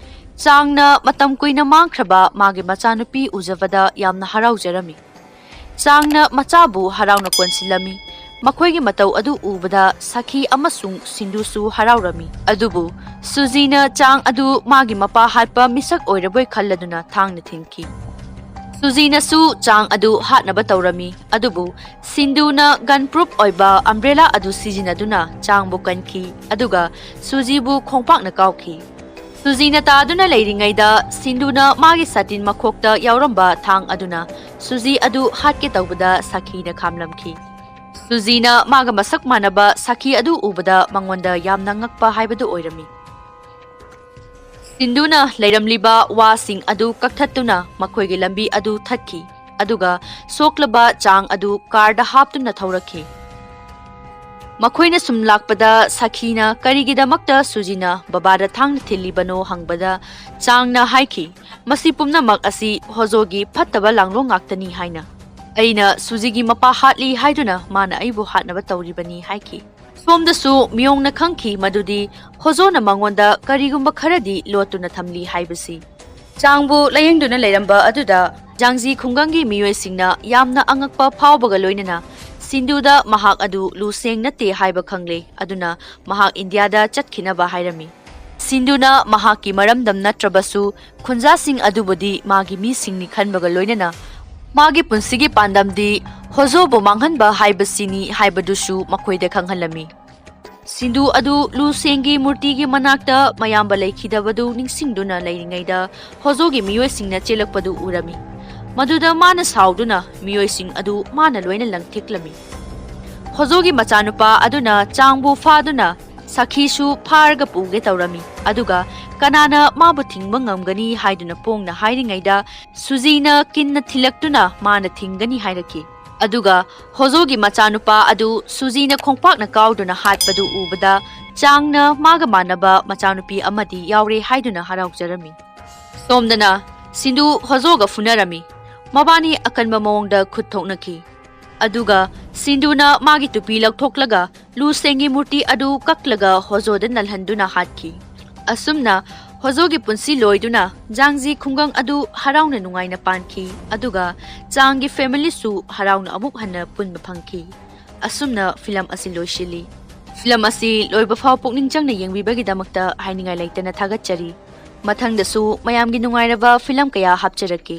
ꯆꯥꯡꯅ ꯃꯇꯝ ꯀꯨꯏꯅ ꯃꯥꯡꯈ꯭ꯔꯕ ꯃꯥꯒꯤ ꯃꯆꯥꯅꯨꯄꯤ ꯎꯖꯕꯗ ꯌꯥꯝꯅ ꯍꯔꯥꯎꯖꯔꯝꯃꯤ꯫ ꯆꯥꯡꯅ ꯃꯆꯥꯕꯨ ꯍꯔꯥꯎꯅ ꯀꯣꯟꯁꯤꯜꯂꯝꯃꯤ꯫ ꯃꯈꯣꯏꯒꯤ ꯃꯇꯧ ꯑꯗꯨ ꯎꯕꯗ ꯁꯈꯤ ꯑꯃꯁꯨꯡ ꯁꯤꯟꯗꯨꯁꯨ ꯍꯔꯥꯎꯔꯝꯃꯤ꯫ ꯑꯗꯨꯕꯨ ꯁꯨꯖꯤꯅ ꯆꯥꯡ ꯑꯗꯨ ꯃꯥꯒꯤ ꯃꯄꯥ ꯍꯥꯠꯄ ꯃꯤꯁꯛ ꯑꯣꯏꯔꯕꯣꯏ ꯈꯜꯂꯗꯨꯅ ꯊꯥꯡꯅ ꯊꯤꯟꯈꯤ꯫ ꯁꯨꯖꯤꯅꯁꯨ ꯆꯥꯡ ꯑꯗꯨ ꯍꯥꯠꯅꯕ ꯇꯧꯔꯝꯃꯤ, ꯑꯗꯨꯕꯨ ꯁꯤꯟꯗꯨꯅ ꯒꯟ ꯄ꯭ꯔꯨꯐ ꯑꯣꯏꯕ ꯑꯝꯕ꯭ꯔꯦꯂꯥ ꯑꯗꯨ ꯁꯤꯖꯤꯟꯅꯗꯨꯅ ꯆꯥꯡꯕꯨ ꯀꯟꯈꯤ, ꯑꯗꯨꯒ ꯁꯨꯖꯤꯕꯨ ꯈꯣꯡꯄꯥꯛꯅ ꯀꯥꯎꯈꯤ꯫ ꯁꯨꯖꯤꯅ ꯇꯥꯗꯨꯅ ꯂꯩꯔꯤꯉꯩꯗ ꯁꯤꯟꯗꯨꯅ ꯃꯥꯒꯤ ꯁꯥꯇꯤꯟ ꯃꯈꯣꯛꯇ ꯌꯥꯎꯔꯝꯕ ꯊꯥꯡ ꯑꯗꯨꯅ ꯁꯨꯖꯤ ꯑꯗꯨ ꯍꯥꯠꯀꯦ ꯇꯧꯕꯗ ꯁꯈꯤꯅ ꯈꯥꯝꯂꯝꯈꯤ꯫ ꯁꯨꯖꯤꯅ ꯃꯥꯒ ꯃꯁꯛ ꯃꯥꯟꯅꯕ ꯁꯈꯤ ꯑꯗꯨ ꯎꯕꯗ ꯃꯉꯣꯟꯗ ꯌꯥꯝꯅ ꯉꯛꯄ ꯍꯥꯏꯕꯗꯨ ꯑꯣꯏꯔꯝꯃꯤ꯫ ꯁꯤꯟꯗꯨꯅ ꯂꯩꯔꯝꯂꯤꯕ ꯋꯥꯁꯤꯡ ꯑꯗꯨ ꯀꯛꯊꯠꯇꯨꯅ ꯃꯈꯣꯏꯒꯤ ꯂꯝꯕꯤ ꯑꯗꯨ ꯊꯠꯈꯤ, ꯑꯗꯨꯒ ꯁꯣꯛꯂꯕ ꯆꯥꯡ ꯑꯗꯨ ꯀꯥꯔꯗ ꯍꯥꯞꯇꯨꯅ ꯊꯧꯔꯛꯈꯤ꯫ ꯃꯈꯣꯏꯅ ꯁꯨꯝ ꯂꯥꯛꯄꯗ ꯁꯈꯤꯅ ꯀꯔꯤꯒꯤꯗꯃꯛꯇ ꯁꯨꯖꯤꯅ ꯕꯕꯥꯗ ꯊꯥꯡꯅ ꯊꯤꯜꯂꯤꯕꯅꯣ ꯍꯪꯕꯗ, ꯆꯥꯡꯅ ꯍꯥꯏꯈꯤ, "ꯃꯁꯤ ꯄꯨꯝꯅꯃꯛ ꯑꯁꯤ ꯍꯣꯖꯣꯒꯤ ꯐꯠꯇꯕ ꯂꯥꯡꯂꯣꯡ ꯉꯥꯛꯇꯅꯤ" ꯍꯥꯏꯅ꯫ "ꯑꯩꯅ ꯁꯨꯖꯤꯒꯤ ꯃꯄꯥ ꯍꯥꯠꯂꯤ ꯍꯥꯏꯗꯨꯅ ꯃꯥꯅ ꯑꯩꯕꯨ ꯍꯥꯠꯅꯕ ꯇꯧꯔꯤꯕꯅꯤ" ꯍꯥꯏꯈꯤ꯫ ꯁꯣꯝꯗꯁꯨ ꯃꯤꯌꯣꯡꯅ ꯈꯪꯈꯤ ꯃꯗꯨꯗꯤ ꯍꯣꯖꯣꯅ ꯃꯉꯣꯟꯗ ꯀꯔꯤꯒꯨꯝꯕ ꯈꯔꯗꯤ ꯂꯣꯠꯇꯨꯅ ꯊꯝꯂꯤ ꯍꯥꯏꯕꯁꯤ꯫ ꯆꯥꯡꯕꯨ ꯂꯥꯌꯦꯡꯗꯨꯅ ꯂꯩꯔꯝꯕ ꯑꯗꯨꯗ ꯖꯥꯡꯖꯤ ꯈꯨꯡꯒꯪꯒꯤ ꯃꯤꯑꯣꯏꯁꯤꯡꯅ ꯌꯥꯝꯅ ꯑꯉꯛꯄ ꯐꯥꯎꯕꯒ ꯂꯣꯏꯅꯅ ꯁꯤꯟꯙꯨꯗ ꯃꯍꯥꯛ ꯑꯗꯨ ꯂꯨꯁꯦꯡ ꯅꯠꯇꯦ ꯍꯥꯏꯕ ꯈꯪꯂꯦ, ꯑꯗꯨꯅ ꯃꯍꯥꯛ ꯏꯟꯗꯤꯌꯥꯗ ꯆꯠꯈꯤꯅꯕ ꯍꯥꯏꯔꯝꯃꯤ꯫ ꯁꯤꯟꯙꯨꯅ ꯃꯍꯥꯛꯀꯤ ꯃꯔꯝꯗꯝ ꯅꯠꯇ꯭ꯔꯕꯁꯨ ꯈꯨꯟꯖꯥꯁꯤꯡ ꯑꯗꯨꯕꯨꯗꯤ ꯃꯥꯒꯤ ꯃꯤꯁꯤꯡꯅꯤ ꯈꯟꯕꯒ ꯂꯣꯏꯅꯅ ꯃꯥꯒꯤ ꯄꯨꯟꯁꯤꯒꯤ ꯄꯥꯟꯗꯝꯗꯤ ꯍꯣꯖꯣꯕꯨ ꯃꯥꯡꯍꯟꯕ ꯍꯥꯏꯕꯁꯤꯅꯤ ꯍꯥꯏꯕꯗꯨꯁꯨ ꯃꯈꯣꯏꯗ ꯈꯪꯍꯜꯂꯝꯃꯤ꯫ ꯁꯤꯟꯙꯨ ꯑꯗꯨ ꯂꯨꯁꯦꯡꯒꯤ ꯃꯨꯔꯇꯤꯒꯤ ꯃꯅꯥꯛꯇ ꯃꯌꯥꯝꯕ ꯂꯩꯈꯤꯗꯕꯗꯨ ꯅꯤꯡꯁꯤꯡꯗꯨꯅ ꯂꯩꯔꯤꯉꯩꯗ ꯍꯣꯖꯣꯒꯤ ꯃꯤꯑꯣꯏꯁꯤꯡꯅ ꯆꯦꯜꯂꯛꯄꯗꯨ ꯎꯔꯝꯃꯤ꯫ ꯃꯗꯨꯗ ꯃꯥꯅ ꯁꯥꯎꯗꯨꯅ ꯃꯤꯑꯣꯏꯁꯤꯡ ꯑꯗꯨ ꯃꯥꯅ ꯂꯣꯏꯅ ꯂꯪꯊꯦꯛꯂꯝꯃꯤ꯫ ꯍꯣꯖꯣꯒꯤ ꯃꯆꯥꯅꯨꯄꯥ ꯑꯗꯨꯅ ꯆꯥꯡꯕꯨ ꯐꯥꯗꯨꯅ ꯁꯥꯈꯤꯁꯨ ꯐꯥꯔꯒ ꯄꯨꯒꯦ ꯇꯧꯔꯝꯃꯤ꯫ ꯑꯗꯨꯒ ꯀꯅꯥꯅ ꯃꯥꯕꯨ ꯊꯤꯡꯕ ꯉꯝꯒꯅꯤ ꯍꯥꯏꯗꯨꯅ ꯄꯣꯡꯅ ꯍꯥꯏꯔꯤꯉꯩꯗ ꯁꯨꯖꯤꯅ ꯀꯤꯟꯅ ꯊꯤꯜꯂꯛꯇꯨꯅ ꯃꯥꯅ ꯊꯤꯡꯒꯅꯤ ꯍꯥꯏꯔꯛꯈꯤ꯫ ꯑꯗꯨꯒ ꯍꯣꯖꯣꯒꯤ ꯃꯆꯥꯅꯨꯄꯥ ꯑꯗꯨ ꯁꯨꯖꯤꯅ ꯈꯣꯡꯄꯥꯛꯅ ꯀꯥꯎꯗꯨꯅ ꯍꯥꯠꯄꯗꯨ ꯎꯕꯗ ꯆꯥꯡꯅ ꯃꯥꯒ ꯃꯥꯟꯅꯕ ꯃꯆꯥꯅꯨꯄꯤ ꯑꯃꯗꯤ ꯌꯥꯎꯔꯦ ꯍꯥꯏꯗꯨꯅ ꯍꯔꯥꯎꯖꯔꯝꯃꯤ꯫ ꯁꯣꯝꯗꯅ ꯁꯤꯟꯙꯨ ꯍꯣꯖꯣꯒ ꯐꯨꯅꯔꯝꯃꯤ꯫ ꯃꯕꯥꯅꯤ ꯑꯀꯟꯕ ꯃꯑꯣꯡꯗ ꯈꯨꯠ ꯊꯣꯛꯅꯈꯤ꯫ ꯑꯗꯨꯒ ꯁꯤꯟꯙꯨꯅ ꯃꯥꯒꯤ ꯇꯨꯄꯤ ꯂꯧꯊꯣꯛꯂꯒ ꯂꯨꯁꯦꯡꯒꯤ ꯃꯨꯔꯇꯤ ꯑꯗꯨ ꯀꯛꯂꯒ ꯍꯣꯖꯣꯗ ꯅꯜꯍꯟꯗꯨꯅ ꯍꯥꯠꯈꯤ꯫ ꯑꯁꯨꯝꯅ ꯍꯣꯖꯣꯒꯤ ꯄꯨꯟꯁꯤ ꯂꯣꯏꯗꯨꯅ ꯖꯥꯡꯖꯤ ꯈꯨꯡꯒꯪ ꯑꯗꯨ ꯍꯔꯥꯎꯅ ꯅꯨꯡꯉꯥꯏꯅ ꯄꯥꯟꯈꯤ꯫ ꯑꯗꯨꯒ ꯆꯥꯡꯒꯤ ꯐꯦꯃꯤꯂꯤꯁꯨ ꯍꯔꯥꯎꯅ ꯑꯃꯨꯛ ꯍꯟꯅ ꯄꯨꯟꯕ ꯐꯪꯈꯤ꯫ ꯑꯁꯨꯝꯅ ꯐꯤꯂꯝ ꯑꯁꯤ ꯂꯣꯏꯁꯤꯜꯂꯤ꯫ ꯐꯤꯂꯝ ꯑꯁꯤ ꯂꯣꯏꯕ ꯐꯥꯎ ꯄꯨꯛꯅꯤꯡ ꯆꯪꯅ ꯌꯦꯡꯕꯤꯕꯒꯤꯗꯃꯛꯇ ꯍꯥꯏꯅꯤꯡꯉꯥꯏ ꯂꯩꯇꯅ ꯊꯥꯒꯠꯆꯔꯤ꯫ ꯃꯊꯪꯗꯁꯨ ꯃꯌꯥꯝꯒꯤ ꯅꯨꯡꯉꯥꯏꯔꯕ ꯐꯤꯂꯝ ꯀꯌꯥ ꯍꯥꯞꯆꯔꯛꯀꯦ꯫